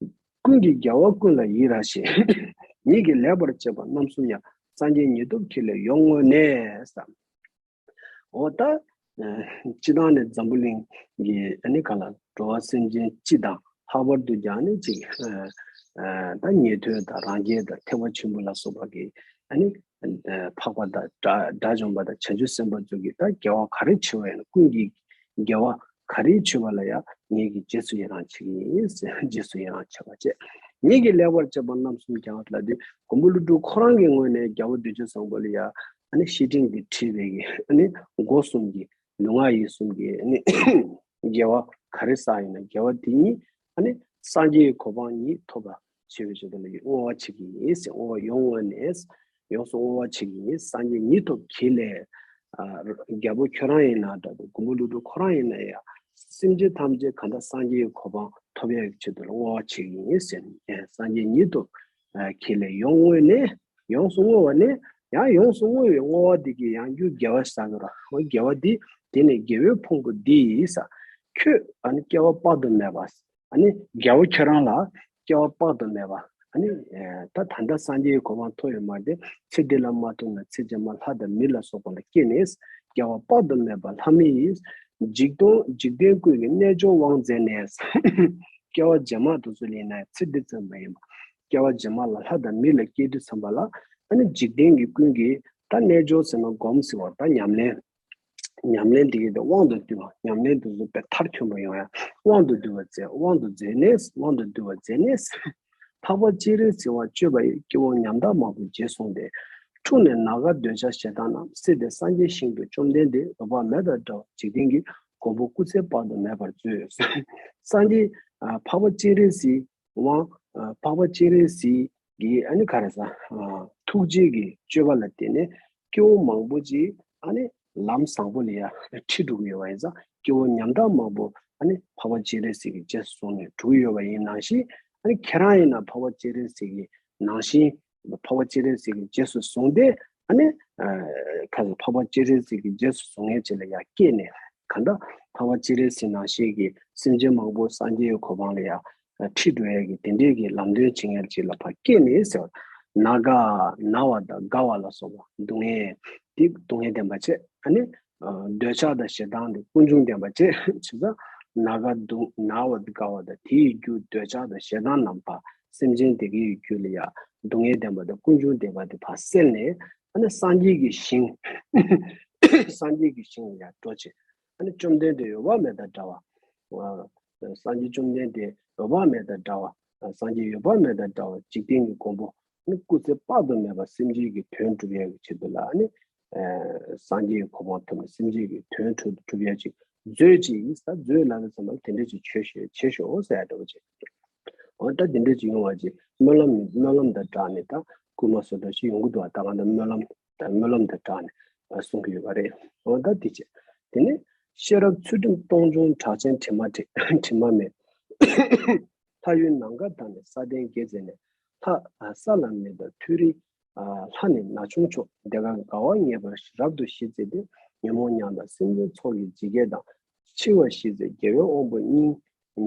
ཀུན་གྱིས་རྒྱལ་བ་ཀུན་ལ་ཡིད་རངས་ཤིང་། ཉིད་ཀྱིས་ལེགས་པར་སྤྱད་པ་རྣམ་གསུམ་ཡང་། སངས་རྒྱས་ཉིད་ཐོབ་གྱིས་ལས་ཡོངས་བསྔོས་ནས་ཟེར། འོ་ད། ཨ་སྤྱིར་བཏང་ནས་འཛམ་བུ་གླིང་གི་ཨ་ནི་ག་ལ་འགྲོ་བ་སེམས་ཅན་སྤྱི་དང་ལྷག་པར་དུ་ཀྱང་ནི་ཅིག་ཨ་ཨ་ད་ཉན་ཐོས་དང་རང་རྒྱལ་དང་ཐེག་པ་ཆེན་པོ་ལ་སོགས་པ་གི་ཨ་ནི་ཨ་འཕགས་པ་དང་དགྲ་དགྲ་བཅོམ་པ་དང་བྱང་ཆུབ་སེམས་དཔའ་ཚོ་གི་ད་དགེ་བ་ག་རེ་བྱས་པ་ཡིན་ན་ཀུན་གྱི་དགེ་བ་ག་རེ་བྱས་པ་ལ་ཡང་ངེད་ཀྱིས་རྗེས་སུ་ཡི་རང་བྱེད་ཀྱི་ཡིན་ཟེར། རྗེས་སུ་ཡི་རང་བྱེད་པ་བྱས། ཉིད་ཀྱིས་ལེགས་པར་སྤྱད་པ་རྣམ་གསུམ་ཀྱང་ལབ་དུས་མགོན་པོ་ཀླུ་སྒྲུབ་ཁོ་རང་གི་ངོས་ནས་རྒྱལ་བ་བདུད་རྩི་བཟང་པོ་ལ་ཡང་ཨ་ནི་བཤེས་སྤྲིང་འདི་ཁྲིད་པའི་གི་ཨ་ནི་སྒོ་གསུམ་གྱི་ལུས་ངག་ཡིད་གསུམ་གྱི་ཨ་ནི་དགེ་བ་ག་རེ་བསགས་ཡིན་ན་དགེ་བ་དེ་ཉིད་ཨ་ནི་སངས་རྒྱས་ཀྱི་གོ་འཕང་ཉིད་ཐོབ་པ་བྱེད་པའི་ཆེད་དུ་ལ་ཡི་བསྔོ་བ་བྱེད་ཀྱི་ཡིན་ཟེར། བསྔོ་བ་ཡོངས་བསྔོས་ནས་ཡོངས་སུ་བསྔོ་བ་བྱེད་ཀྱི་ཡིན། སངས་རྒྱས་ཉིད་ཐོབ་གྱིས་ལས། ཨ་རྒྱལ་པོ་ཁྱོད་རང་ཡིན་ན་འདྲ་འདུག་མགོན་པོ་ཀླུ་སྒྲུབ་ཁོ་རང་ཡིན་ན་ཡང་སེམས་ཅན་ཐམས་ཅད་གང་ལྟར་སངས་རྒྱས་ཀྱི་གོ་འཕང་ཐོབ་ཡག་གི་ཆེད་དུ་ལ་བསྔོ་བ་བྱེད་ཀྱི་ཡིན་ཟེར་ནས་སངས་རྒྱས་ཉིད་དུ་ཁྱེད་ལས་ཡོངས་བསྔོས་ནས་ཡོངས་སུ་བསྔོ་བ་ནས་ཡང་ཡོངས་སུ་བསྔོ་བའི་བསྔོ་བ་འདི་གིས་ཡང་རྒྱུ་དགེ་བ་བསགས་ཀྱི་ར། འོ་དགེ་བ་འདི་དེ་ནས་དགེ་བའི་ཕུང་པོ་འདི་ཡིས་ས་ཁྱོད་ཨ་ནི་སྐྱེ་བ་དཔག་ཏུ་མེད་པ། ཨ་ནི་རྒྱལ་པོ་ཁྱོད་རང་ལ་སྐྱེ་བ་དཔག་ཏུ་མེད་པ་ ཨ་ནི་ད་ད་ལྟ་སངས་རྒྱས་ཀྱི་གོ་འཕང་ཐོབ་ཡོད་མ་རེད་དེ། ཚེ་འདི་ལ་མ་ཐུག་ན་ཚེ་རྗེས་མ་ལྷ་དང་མི་ལ་སོགས་པ་ལ་སྐྱེས་ནས། སྐྱེ་བ་དཔག་ཏུ་མེད་པ་ལྷ་མི་ཡི། འཇིག་སྟོང་འཇིག་རྟེན་ཀུན་གྱི་རྣལ་འབྱོར་དབང་མཛད་ནས། སྐྱེ་བ་རྗེས་མ་དེ་ཚོ་ལ་ཡིན་ན་ཚེ་འདི་ཙམ་མ་ཡིན་པ། སྐྱེ་བ་རྗེས་མ་ལ་ལྷ་དང་མི་ལ་སྐྱེས་དུས་ཙམ་པ་ལ། ཨ་ནི་འཇིག་རྟེན་གྱི་ཀུན་གྱི་ད་རྣལ་འབྱོར་ཟེར་ན་སྒོམ་ཟེར་བ་ད་ཉམས་ལེན། ཉམས་ལེན་དེ་གའི་དབང་དུ་བསྡུ་བ། ཉམས་ལེན་དེ་ཚོ་དཔེ་མཐར་ཐོན་པ་ཡོང་ཡ། དབང་དུ་བསྡུ་བ་མཛད། དབང་དུ་མཛད་ནས། དབང་དུ་བསྡུ་བ་མཛད་ནས། འཕགས་པ་སྤྱན་རས་གཟིགས་དབང་སྤྱོད་པ་ཡི། སྐྱེ་བོ་ཉམ་ཐག་མང་པོར་རྗེས་བཟུང་སྟེ། འཁྲུགས་ནས་ནམ་མཁའ་འདོད་ཆགས་ཞེ་སྡང་རྣམས། བསྲེགས་ཏེ་སངས་རྒྱས་ཞིང་དུ་བཅོམ་ལྡན་འདས། འོད་དཔག་མེད་དང་འདྲ་བ་འཇིག་རྟེན་གྱི། མགོན་པོ་སྐུ་ཚེ་དཔག་ཏུ་མེད་པར་མཛོད། སངས་རྒྱས་ཨ་འཕགས་པ་སྤྱན་རས་གཟིགས་དབང་ཨ་འཕགས་པ་སྤྱན་རས་གཟིགས་ཀྱི་ཨ་ནི་ག་རེ་ཟ་ཨ་ཐུགས་རྗེ་གི་སྤྱོད་པ་ལ་བརྟེན་ནས་སྐྱེ་བོ་མང་པོ་ཅིག་ཨ་ནི་ལམ་བཟང་པོ་ལ་ཡ་ཁྲིད་འགྲོ་གི་ཡོད་པ་ཡིན་ཙང་། སྐྱེ་བོ་ཉམ་ཐག་མང་པོ་ཨ་ནི་འཕགས་པ་སྤྱན་རས་གཟིགས་ཀྱི་རྗེས་སུ་བཟུང་ནས་འགྲོ་གི་ཡོད་པ་ཡིན་ནང་བཞིན། ཨ་ནི་ཁྱེད་རང་ཡིན་ན་འཕགས་པ་སྤྱན་རས་གཟིགས་ཀྱི་ནང་བཞིན། འཕགས་པ་སྤྱན་རས་གཟིགས་ཀྱི་རྗེས་སུ་བཟུང་སྟེ། ཨ་ནི་ཨ་ག་ཚོད་འཕགས་པ་སྤྱན་རས་གཟིགས་ཀྱི་རྗེས་སུ་བཟུང་མཁན་ཅིག་ལ་ཡ་སྐྱེས་ནས། གང་ལྟར་འཕགས་པ་སྤྱན་རས་གཟིགས་ནང་བཞིན་གྱི་སེམས་ཅན་མང་པོ་སངས་རྒྱས་ཀྱི་གོ་འཕང་ལ་ཡ་ཁྲིད་འགྲོ་ཡ་གི་དེ་འདྲའི་གི་ལམ་སྟོན་བྱེད་མཁན་ཅིག་ལ་ཕར་སྐྱེས་ནས་ཟེར་བ། ན་དགའ་ན་བ་དང་དགའ་བ་ལ་སོགས་པ་སྡུག་བསྔལ་དེ་སྡུག་བསྔལ་ལྡན་པ་བྱས། ཨ་ནི་ཨ་འདོད་ཆགས་དང་ཞེ་སྡང་དེ་ཀུན་འབྱུང་ལྡན་པ་བྱས། བྱས་ཙང་ན་དགའ་སྡུག་ན་བ་དང་དགའ་བ་དང་དེའི་རྒྱུ་འདོད་ཆགས་དང་ཞེ་སྡང་རྣམས་ཕར་སེམས་ཅན་དེ་གའི་རྒྱུད་ལ་ཡ་སྡུག་བསྔལ་ལྡན་པ་དང་ཀུན་འབྱུང་ལྡན་པ་དེ་ཕར་སེལ་ནས། ཨ་ནི་སངས་རྒྱས་ཀྱི་ཞིང་། སངས་རྒྱས་ཀྱི་ཞིང་ལ་ཡ་འགྲོ་བྱེད། ཨ་ནི་བཅོམ་ལྡན་འདས་འོད་དཔག་མེད་དང་འདྲ་བ། ཨ་སངས་རྒྱས་བཅོམ་ལྡན་འདས་འོད་དཔག་མེད་དང་འདྲ་བ། ཨ་སངས་རྒྱས་འོད་དཔག་མེད་དང་འདྲ་བ་འཇིག་རྟེན་གྱི་མགོན་པོ། ཨ་ནི་སྐུ་ཚེ་དཔག་ཏུ་མེད་པ་སེམས་ཅན་གྱི་དོན་སྒྲུབ་ཡ་གི་ཆེད་དུ་ལ། ཨ་ནི་ཨ་སངས་རྒྱས་ཀྱི་གོ་འཕང་ཐོབ་ནས་སེམས་ཅན་གྱི་དོན་སྒྲུབ་སྒྲུབ་ཡ་ཅིག་མཛོད་ཅིག་ཡིན་ས། མཛོད་ལབ་པའི་ཙམ་པ་དེ་འདྲ་ཅིག་བྱོས་ཤོག་བྱེད་ཤོག་ཟེར་ཡ་འདྲ་བོ་ཅིག་འོ་ད་དེ་འདྲ་ཅིག་ཡོང་བ་ཅིག་སྨོན་ལམ་ནི། སྨོན་ལམ་དང་སྦྲགས་ནས་ད་བསྐུལ་མ་སོགས་འདྲ་ཞིག་ཡོང་གི་འདུག་ད་གང་ལྟར་སྨོན་ལམ་དང་། སྨོན་ལམ་དང་སྦྲགས་ནས་གསུང་གི་ཡོད་པ་རེད། འོ་ད་དེ་བྱས། དེ་ནས་ཤེས་རབ་ཚུལ་ཁྲིམས་སྟོང་འབྱུང་གྲགས་ཆེན་དྲི་མ་བྲལ་དྲི་མ་མེད། ལྷ་ཡུལ་ནམ་མཁའ་དང་ནི་ས་སྟེང་བརྒྱད་མཛད་ནས། ལྷ་ས་ལ་མི་ལྡང་ཐོད་རིང་། ལྷ་ནི་ན་ཆུང་མཆོག །ལྡེ་དགའ་དགའ་བ་ངེས་པར་རབ་ཏུ་ཞི་མཛད་དེ། ཉོན་མོངས་ཉམ་ཐག་སེམས་ཅན་ཚོགས་ཀྱི་འཇིགས་སྐྱེས་དང་། འཆི་བ་ཞི་མཛད་རྒྱལ་བའི་དབང་པོ་སྙིང་།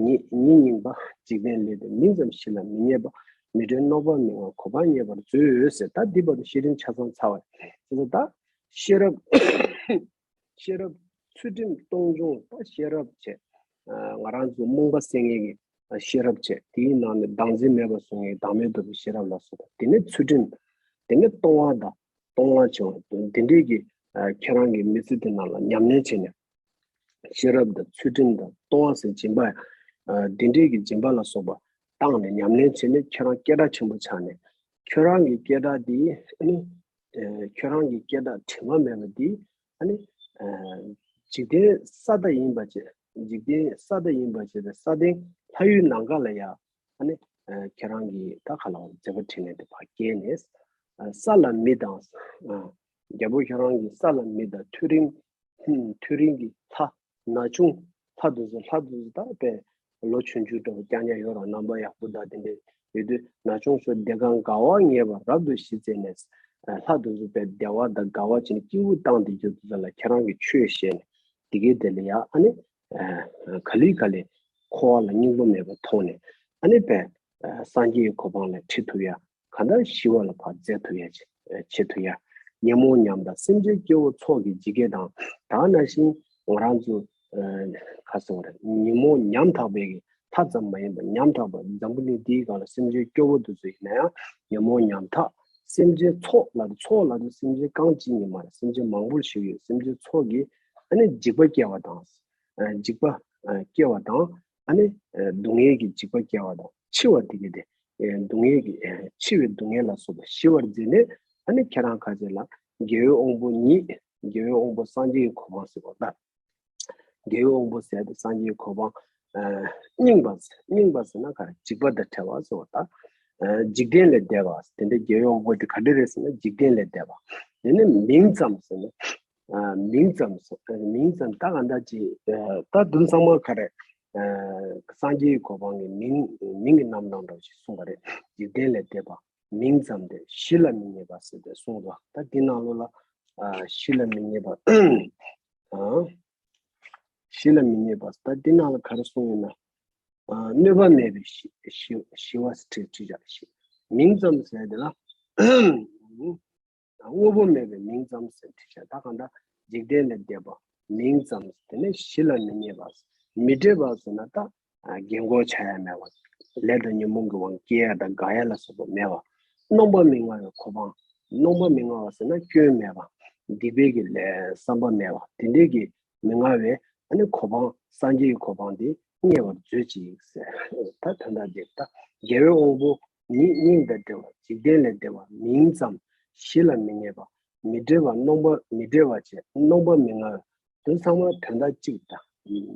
ཉེ་སྙིང་ཉེ་བ། འཇིག་རྟེན་ལས་འདས་མིང་ཙམ་གཞི་ལ་མི་གནས་པ། མི་གྲོལ་རྣམ་པར་མི་རྔམ་གོ་འཕང་རྙེད་པར་མཛོད་ཟེར། ད་འདི་བར་དུ་བཤད་རིམ་ཆ་ཚང་ཚར་བ་རེད། དེ་ད་ཤེས་རབ། ཤེས་རབ་ཚུལ་ཁྲིམས་སྟོང་འབྱུང་། ད་ཤེས་རབ་བྱས། ང་རང་ཚོ་རྨོངས་པ་སེལ་མཁན་གྱི་ཤེས་རབ་བྱས། དེའི་ནང་ནས་བདག་འཛིན་མེད་པར་བཟོ་མཁན་བདག་མེད་རྟོགས་པའི་ཤེས་རབ་ལ་སོགས་པ། དེ་ནས་ཚུལ་ཁྲིམས། དེ་ནས་ལྟུང་བ་དང་ལྟུང་བ་བྱུང་བ་དེ་འདྲའི་གི་ཁྱེད་རང་གི་མི་ཚེ་དེ་ནང་ལ་ཉམས་ལེན་བྱས་ནས། ཤེས་རབ་དང་ཚུལ་ཁྲིམས་དང་ལྟུང་བ་ཟེར་སྦྱིན་པ། འདི་འདྲའི་གི་སྦྱིན་པ་ལ་སོགས་པ་བཏང་ནས་ཉམས་ལེན་བྱས་ནས་ཁྱེད་རང་སྐད་གྲགས་ཆེན་པོ་ཆགས་ནས། ཁྱོད་རང་གི་སྐད་གྲགས་འདི་ཨ་ནི། ཁྱོད་རང་གི་སྐད་གྲགས་དྲི་མ་མེད་པ་འདི་ཨ་ནི། འཇིག་རྟེན་ས་མཐའ་ཡིན་པ་བྱས། འཇིག་རྟེན་ས་མཐའ་ཡིན་པ་བྱས་ཏེ་ས་སྟེང་ལྷ་ཡུལ་ནམ་མཁའ་ལ་ཡ་ཨ་ནི། ཁྱེད་རང་གི་ད་ག་ལ་བ་མཛད་པ་འཕྲིན་ལས་འདི་ཕར་བསྐྱལ་ནས། ས་ལ་མི་ལྡང་། རྒྱལ་པོ་ཁྱེད་རང་གི་ས་ལ་མི་ལྡང་ཐོད་རིང་། ཐོད་རིང་གི་ལྷ། ན་ཆུང་། ལྷ་དེ་ཚོ་ལྷ་དེ་ཚོ་ད་དཔེ་ལོ་ཆུང་ཆུང་འདྲ་བོ་རྐྱང་རྐྱང་ཡོད་ར། རྣམ་པ་ཡག་པོ་དང་དེ་འདྲ་ཡོད་དུས་ན་ཆུང་ཤོས་ལྡེ་དགའ་དགའ་བ་ངེས་པར་རབ་ཏུ་ཞི་མཛད་ནས། ལྷ་དེ་ཚོ་དཔེ་བདེ་བ་དང་དགའ་བ་བྱས་ནས་སྐྱིད་པོ་བཏང་སྟེ་རྒྱུ་དེ་ཚོ་ལ་ཁྱེད་རང་གིས་ཆོས་བཤད་ནས་དེ་གའི་དེ་ལ་ཡ་ཨ་ནི། ག་ལེ་ག་ལེ་འཁོར་བ་ལ་སྙིང་པོ་མེད་པ་མཐོང་ནས་ཨ་ནི་དཔེ་སངས་རྒྱས་ཀྱི་གོ་འཕང་ལ་ཁྲིད་ཐུབ་ཡ། གང་ལྟར་ཞི་བ་ལ་ཕར་མཛད་ཐུབ་ཡ་ཆེད་དུ་ཡ། ཉོན་མོངས་ཉམ་ཐག་སེམས་ཅན་སྐྱེ་བོ་ཚོགས་ཀྱི་འཇིགས་སྐྱེས་དང་། ད་ནང་བཞིན་ང་རང་ཚོ་ཁ་སང་རེད། ཉོན་མོངས་ཉམ་ཐག་པའི་གི་ལྷ་ཙམ་མ་ཡིན་པར་ཉམ་ཐག་པ་འཛམ་བུ་གླིང་འདིའི་སྒང་ལ་སེམས་ཅན་སྐྱེ་བོ་དེ་ཚོ་ཡིན་ན་ཡང་ཉོན་མོངས་ཉམ་ཐག་སེམས་ཅན་ཚོགས་ལ་ཚོགས་ལ་དུ་སེམས་ཅན་རྐང་གཅིག་ཉིད་མ་རེད། སེམས་ཅན་མང་པོ་ཞིག་ཡོད། སེམས་ཅན་ཚོགས་ཀྱི་ཨ་ནི་འཇིགས་པ་སྐྱེ་བ་དང་། འཇིགས་པ་སྐྱེ་བ་དང་། ཨ་ནི་སྡུག་བསྔལ་གྱི་འཇིགས་པ་སྐྱེ་བ་དང་འཆི་བ་དེ་གི་དེ། སྡུག་བསྔལ་གྱི་འཆི་བའི་སྡུག་བསྔལ་ལ་སོགས་པ་ཞི་བར་མཛད་ནས། ཨ་ནི་ཁྱེད་རང་ཁ་ཅིག་ལ་རྒྱལ་བའི་དབང་པོ་ཉིད། རྒྱལ་བའི་དབང་པོ་སངས་རྒྱས་ཀྱི་གོ་འཕང་ཟེར་བ་ད། རྒྱལ་བའི་དབང་པོ་ཟེར་ཏེ་སངས་རྒྱས་ཀྱི་གོ་འཕང་། རྙིང་པ། རྙིང་པ་ཟེར་ན་ག་རེ། འཇིགས་པ་དང་བྲལ་བ་ཟེར་བ་ད། འཇིག་རྟེན་ལས་འདས་པ། དེ་འདྲ་རྒྱལ་བའི་དབང་པོ་དེ་ག་འདྲ་རེད་ཟེར་ན་འཇིག་རྟེན་ལས་འདས་པ། དེ་ནི་མིང་ཙམ་ཟེར་ན། མིང་ཙམ་ཟེར། མིང་ཙམ་ད་ག་འདྲ་ཅིག་ད་དུང་ཚང་མ་ག་རེ། སངས་རྒྱས་ཀྱི་གོ་འཕང་གི་མིང་མིང་གི་རྣམ་གྲངས་འདྲ་ཞིག་གསུངས་པ་རེད། འཇིག་རྟེན་ལས་འདས་པ། མིང་ཙམ་སྟེ་གཞི་ལ་མི་གནས་པ་ཟེར་ཏེ་གསུངས་འདུག་ད་འདི་ནང་ལོགས་ལ་གཞི་ལ་མི་གནས་པ། གཞི་ལ་མི་གནས་པ་ད་འདི་ནང་ལ་ག་རེ་གསུངས་ཡོད་ན། གནོད་པ་མེད་པའི་ཞི་ཞི་ཞི་བ་ཁྲིད་ཁྲིད་བྱ་ཞི། མིང་ཙམ་ཟེར་དེ་ལ། དངོས་པོ་མེད་པའི་མིང་ཙམ་ཟེར་བྲིས་བྱ། ད་གང་ལྟར་འཇིག་རྟེན་ལས་འདས་པ་མིང་ཙམ། དེ་ནས་གཞི་ལ་མི་སྙེག་པ། མི་འབྲལ་བ་ཟེར་ན་ད་རྒན་གོག་ཆགས་ཡ་མེད་པ། ལས་དང་ཉོན་མོངས་ཀྱི་དབང་སྐྱེ་ཡ་དང་འགག་ཡ་ལ་སོགས་པ་མེད་པ། རྣམ་པ་མི་མངའ་བའི་གོ་འཕང་། རྣམ་པ་མི་མངའ་བ་ཟེར་ན་སྐྱོན་མེད་པ། སྡིག་པའི་གི་ལས་བསམ་པ་མེད་པ། དེ་འདྲའི་གི་མི་མངའ་བའི་ཨ་ནི་གོ་འཕང་སངས་རྒྱས་ཀྱི་གོ་འཕང་དེ་བརྙེས་པར་མཛོད་ཅིག་ཟེར། ད་དོན་དག་འདི་ད་རྒྱལ་བའི་དབང་པོ་ཉིད་སྙིང་དང་འབྲེལ་བ། འཇིག་རྟེན་ལས་འདས་པ་མིང་ཙམ། གཞི་ལ་མི་སྙེག་པ། མི་འབྲལ་བ། རྣམ་པ་མི་འབྲལ་བ་བཅས་རྣམ་པ་མི་མངའ་བའི། དོན་ཚང་མ་དོན་དག་གཅིག་དང་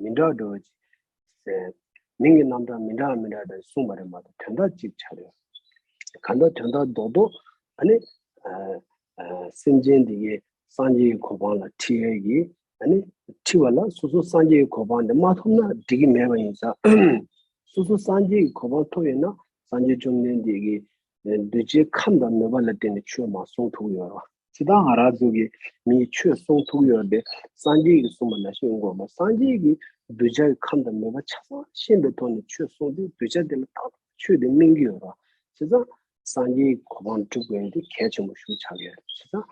མི་འདྲ་བ་འདྲ་བ་ཅིག་ཟེར། མིང་གི་རྣམ་གྲངས་མི་འདྲ་བ་མི་འདྲ་བ་དང་གསུངས་པ་རེད་མ་གཏོགས་དོན་དག་གཅིག་ཆགས་ཡོད། གང་ལྟར་དོན་དག་རྡོག་རྡོག་ཨ་ནི་ཨ་ཨ་སེམས་ཅན་འདི་གའི་སངས་རྒྱས་ཀྱི་གོ་འཕང་ལ་ཁྲིད་ཡས་ཀྱི་ཨ་ནི་ཁྲིད་པ་ལ་སོ་སོ་སངས་རྒྱས་ཀྱི་གོ་འཕང་དེ་མ་ཐོབ་ན་འགྲིག་གི་མེད་པ་ཡིན་ཙང་། སོ་སོ་སངས་རྒྱས་ཀྱི་གོ་འཕང་ཐོབ་ཡོད་ན་སངས་རྒྱས་བཅོམ་ལྡན་འདས་ཀྱིས་གདུལ་བྱའི་ཁམས་དང་མོས་པ་ལ་བརྟེན་ནས་ཆོས་མ་གསུང་ཐུབ་ཡོད་རེད་བ། ཇི་ལྟར་ང་རང་ཚོ་གི་མིའི་ཆོས་གསུང་ཐུབ་ཡོད་དེ་སངས་རྒྱས་ཀྱིས་གསུངས་པ་ནང་བཞིན་ཡོང་དགོས་པ། སངས་རྒྱས་ཀྱིས་གདུལ་བྱ་གི་ཁམས་དང་མོས་པ་ཆ་ཚང་ཤེས་པའི་ཐོག་ནས་ཆོས་གསུངས་ཏེ་གདུལ་བྱ་དེ་ལ་ཏག་ཏག་ཆོས་དེ་སྨིན་གྱི་ཡོད་རེད། བྱས་ཙང་སངས་རྒྱས་ཀྱི་གོ་འཕང་སྒྲུབ་དགོས་ཡ་དེ་གལ་ཆེན་པོ་ཞིག་ཆགས་ཡོད་རེད། བྱས་ཙང་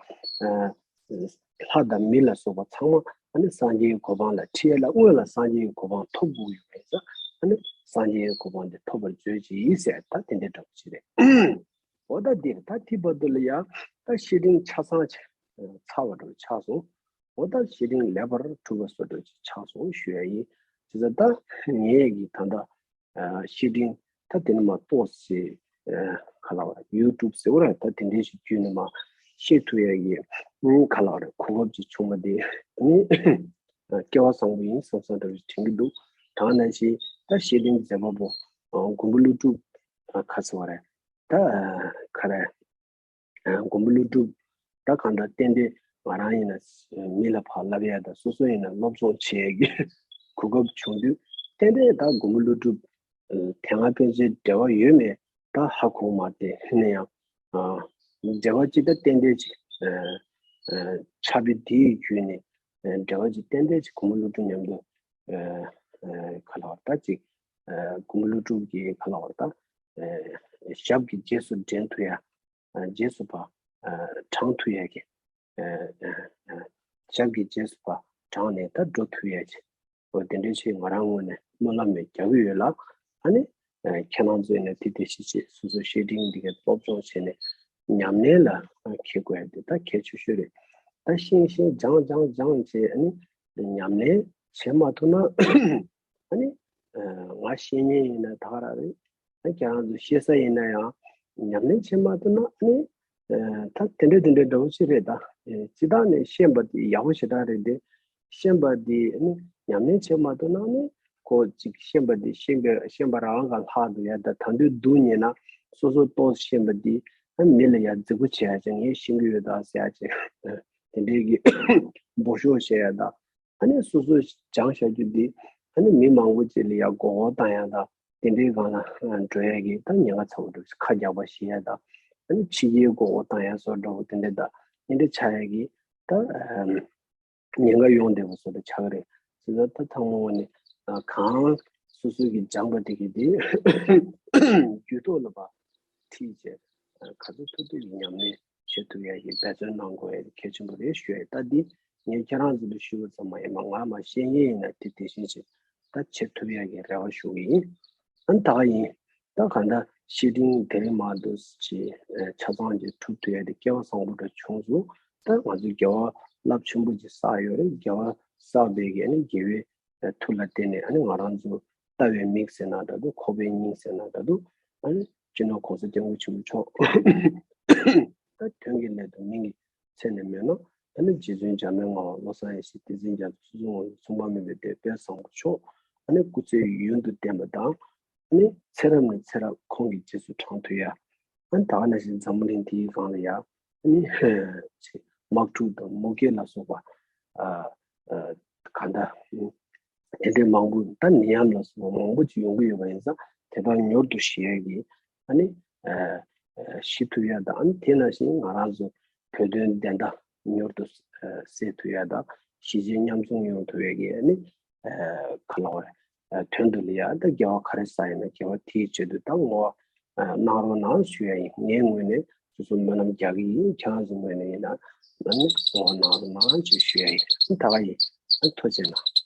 ཨ་ལྷ་དང་མི་ལ་སོགས་པ་ཚང་མ་ཨ་ནི་སངས་རྒྱས་ཀྱི་གོ་འཕང་ལ་ཁྲིད་ཡ་ལ་སྔོན་ལ་སངས་རྒྱས་ཀྱི་གོ་འཕང་ཐོབ་དགོས་ཡོད་པ་ཡིན་ཙང་ཨ་ནི་སངས་རྒྱས་ཀྱི་གོ་འཕང་དེ་ཐོབ་པར་མཛོད་ཅིག་ཟེར་ད་དེ་འདྲའི་འདྲ་པོ་ཅིག་རེད། འོ་ད་འདིར་ད་དེ་བར་དུ་ལ་ཡང་ད་བཤེས་སྤྲིང་ཆ་ཚང་ཆ་ཚར་བ་འདྲ་ཆགས་སོང་། འོ་ད་བཤེས་སྤྲིང་ལེགས་པར་གྲུབ་པ་བཟོ་འདྲ་ཅིག་ཆགས་སོང་ཞུ་ཡ་ཡིན། བྱས་ཙང་ད་ངས་ཀྱི་ད་ལྟ་ཨ་བཤེས་སྤྲིང་ད་དེ་ནི་མ་གཏོགས་སེ་ཨ་ག་ལ་བ་ཡུ་ཊུབ་ཟེར་བ་ར་ད་དེ་འདྲའི་ཞིག་བརྒྱུད་ནས་མ་བཤད་ཐུབ་ཡ་ཡིན། ག་ལ་བ་རེད་གོ་སྐབས་ཅིག་བྱུང་བ་དེ་ནི་སྐལ་བ་བཟང་པོ་ཡིན་བསམ་བསམ་འདྲ་ཅིག་དྲན་གྱི་འདུག་ད་ནང་བཞིན་ད་བཤེས་སྤྲིང་མཛད་པ་པོ་མགོན་པོ་ཀླུ་སྒྲུབ་ཨ་ག་ཟེར་བ་རེད། ད་ག་རེ། མགོན་པོ་ཀླུ་སྒྲུབ་ད་གང་ལྟར་ཏན་ཏན་ང་རང་ཡིན་ན་མི་ལ་ཕར་ལབ་ཡ་དང་སོ་སོ་ཡིན་ན་སློབ་སྦྱོང་བྱེད་ཡ་གི་གོ་སྐབས་བྱུང་དུས་ཏན་ཏན་ད་མགོན་པོ་ཀླུ་སྒྲུབ་དེ་སྔ་ཕན་ཆད་འབྲེལ་བ་ཡོད་མེད་ད་ཧ་གོ་མ་སྟེ་ཡིན་ན་ཡང་འབྲེལ་བ་ཅིག་ད་ཏན་ཏན་ཅིག་ཆགས་པའི་དེ་ཡི་བརྒྱུད་ནས་འབྲེལ་བ་ཅིག་ཏན་ཏན་ཅིག་མགོན་པོ་ཀླུ་སྒྲུབ་མཉམ་དུ་ག་ལ་བ་ད་ཅིག་མགོན་པོ་ཀླུ་སྒྲུབ་ཀྱི་ག་ལ་བ་ད། ཞབས་ཀྱི་རྗེས་སུ་འབྲང་ཐུབ་ཡ། རྗེས་སུ་ཕར་འབྲང་ཐུབ་ཡ་གི། ཞབས་ཀྱི་རྗེས་སུ་ཕར་འབྲངས་ནས་ད་འགྲོ་ཐུབ་ཡ་གི། འོ་དེ་འདྲའི་ཆེད་ང་རང་ངོས་ནས་སྨོན་ལམ་མེད་རྒྱག་གི་ཡོད་ལ། ཨ་ནི་ཁྱེད་རང་ཚོས་ནས་དེ་དེ་ཤེས་བྱེད་སོ་སོ་བཤེས་སྤྲིང་འདི་གའི་སློབ་སྦྱོང་བྱས་ནས་ཉམས་ལེན་ལ་འཁེལ་དགོས་ཡ་དེ་ད་གལ་ཆེ་ཤོས་རེད། ད་ཤེས་ཤེས་སྦྱང་སྦྱང་སྦྱང་བྱས་ཨ་ནི་ཉམས་ལེན་བྱེད་མ་ཐུབ་ན། ཨ་ནི། ང་བཤད་མཁན་ཡིན་ན་ད་ག་རང་རེད། ཨ་ཁྱེད་རང་ཚོ་བཤད་ས་ཡིན་ན་ཡང་ཉམས་ལེན་བྱེད་མ་ཐུབ་ན་ཨ་ནི། ད་དེ་འདྲ་དེ་འདྲ་འདྲ་པོ་ཅིག་རེད་ད། སྤྱི་བཏང་ནས་ཤེས་པ་དེ་ཡག་པོ་ཞེ་དྲག་རེད་དེ། ཤེས་པ་དེ་ཨ་ནི་ཉམས་ལེན་བྱེད་མ་ཐུབ་ན་ཨ་ནི་ཁོ་ཅིག་ཤེས་པ་དེ་ཤེས་པའི་ཤེས་པ་རང་ག་ལྷག་འདུག་ཡ། ད་ད་དུང་སྡུག་ཉེ་ན་སོ་སོ་ཏོག་ཤེས་པ་དེ་ཨ་མི་ལ་ཡ་རྫིག་པོ་བྱེད་ཡ་ཅིག་ངས་ཤེས་ཀྱི་ཡོད་ད་ཟེར་ཡ་ཅིག་དེ་འདྲའི་གི་འབོ་ཤོག་བཤད་ཡ་ད། ཨ་ནི་སོ་སོས་སྦྱངས་བཞག་རྒྱུ་འདི་ཨ་ནི་མི་མང་པོ་ཅིག་ལ་ཡང་མགོ་སྐོར་བཏང་ཡ་དང་དེ་འདྲའི་སྒང་ལ་འགྲོ་ཡ་གི་ད་ཉེན་ཁ་ཚ་པོ་འདུག་ཁ་རྒྱག་པ་ཤེས་ཡ་དང་ཨ་ནི་ཕྱི་རྒྱལ་མགོ་སྐོར་བཏང་ཡ་བཟོ་འདྲ་པོ་དེ་འདྲ་དང་དེ་འདྲ་ཆགས་ཡ་གི་ད་ཉེན་ཁ་ཡོང་བསྡད་པ་བཟོ་འདྲ་ཆགས་ཀྱི་རེད། དེ་ད་ད་ཐང་མོ་ནི་གང་སོ་སོ་གི་སྦྱངས་པ་དེ་གི་དེ་རྒྱུད་ཐོག་ལ་བ་ཁྲིད་བྱས་ག་ཚོད་ཐུབ་ཐུབ་ཀྱི་ཉམས་ལེན་བྱེད་ཐུབ་ཡ་གི་འབད་བརྩོན་གནང་དགོས་ཡ་གལ་ཆེན་པོ་རེད་ཞུ་ཡ། ད་འདི་ངས་ཁྱེད་རང་ཚོ་ལ་ཞུ་བ་ཙམ་མ་ཡིན་པ་ང་མ་ཤེས་ངེས་ཡིན་ན་དེ་དེ་བཞིན་ཞིག་ད་བྱེད་ཐུབ་ཡ་གི་རེ་བ་ཞུ་གི་ཡིན། ཨ་ནི་ད་ག་ཡིན། ད་ག་ད་བཤེས་སྤྲིང་དེ་རིང་མ་འདུག་ཅེས་ཆ་ཚང་ཅིག་གྲུབ་ཐུབ་ཡ་དེ་སྐལ་བ་བཟང་པོ་འདྲ་བྱུང་སོང་། ད་ང་ཚོ་དགེ་བ་རླབས་ཆེན་པོ་ཅིག་བསགས་ཡོད་རེད། དགེ་བ་བསགས་པའི་གི་ཨ་ནི་དགེ་བའི་མཐུ་ལ་བརྟེན་ནས་ཨ་ནི་ང་རང་ཚོ་ལྟ་བའི་མིག་ཟེར་ན་འདྲ་འདུག་ཁོག་པའི་སྙིང་ཟེར་ན་འདྲ་འདུག་ཨ་ནི་སྤྱི་ནོར་གོང་ས་སྐྱབས་མགོན་ཆེན་པོ་མཆོག་ད་དོན་གྱི་སླད་དུ་མིང་གི་མཚན་ནས་མེད་ན་ཨ་ནི་རྗེ་བཙུན་འཇམ་དཔལ་དབྱངས་བློ་བཟང་ཡེ་ཤེས་བསྟན་འཛིན་རྒྱ་མཚོ་སོ་སོའི་ངོ་བོ་མཚུངས་པ་མེད་པའི་དཔལ་བཟང་པོ་མཆོག་ཨ་ནི་སྐུ་ཚེ་ཡུན་དུ་བརྟན་པ་དང་། ཨ་ནི་ཚེ་རབས་ནས་ཚེ་རབས་ཁོང་གི་རྗེས་སུ་འབྲང་ཐུབ་ཡ། ཨ་ནི་ད་ག་ནང་བཞིན་འཛམ་བུ་གླིང་འདིའི་སྒང་ལ་ཡ། ཨ་ནི་ཅིག་དམག་འཁྲུག་དང་མུ་གེ་ལ་སོགས་པ། ཨ་ཨ་ག་འདྲ། དེ་འདྲའི་མང་པོ་ད་ནད་ཡམས་ལ་སོགས་པ་མང་པོ་ཅིག་ཡོང་གི་ཡོད་པ་ཡིན་ཙང་དེ་དག་མྱུར་དུ་ཞི་ཡ་གི། ཨ་ནི་ཨ་ཨ་ཞི་ཐུབ་ཡ་དང་ཨ་ནི་དེ་ནང་བཞིན་ང་རང་ཚོ་བོད་དོན་བདེན་མཐའ་མྱུར་དུ་ཨ་གསལ་ཐུབ་ཡ་དང་གཞིས་བྱེས་མཉམ་འཛོམས་ཡོང་ཐུབ་ཡ་གི་ཨ་ནི། ཨ་ག་ལ་བ་རེད། ཨ་དོན་དུ་ལ་ཡ་ད་དགེ་བ་ག་རེ་བསགས་ཡིན་ན་དགེ་བ་དེའི་ཆེད་དུ་ད་བསྔོ་ གནང་རོགས་གནང་ཞུ་ཡ་ཡིན། ངའི་ངོས་ནས་སོ་སོ་སྨོན་ལམ་རྒྱག་གི་ཡིན། ཁྱེད་རང་ཚོའི་ངོས་ནས་ཡིན་ན་ཨ་ནི་ངོ་གནང་རོགས་གནང་ཞེས་ཞུ་ཡ་ཡིན། ད་ག་ཡིན། ཐུགས་རྗེ་གནང་།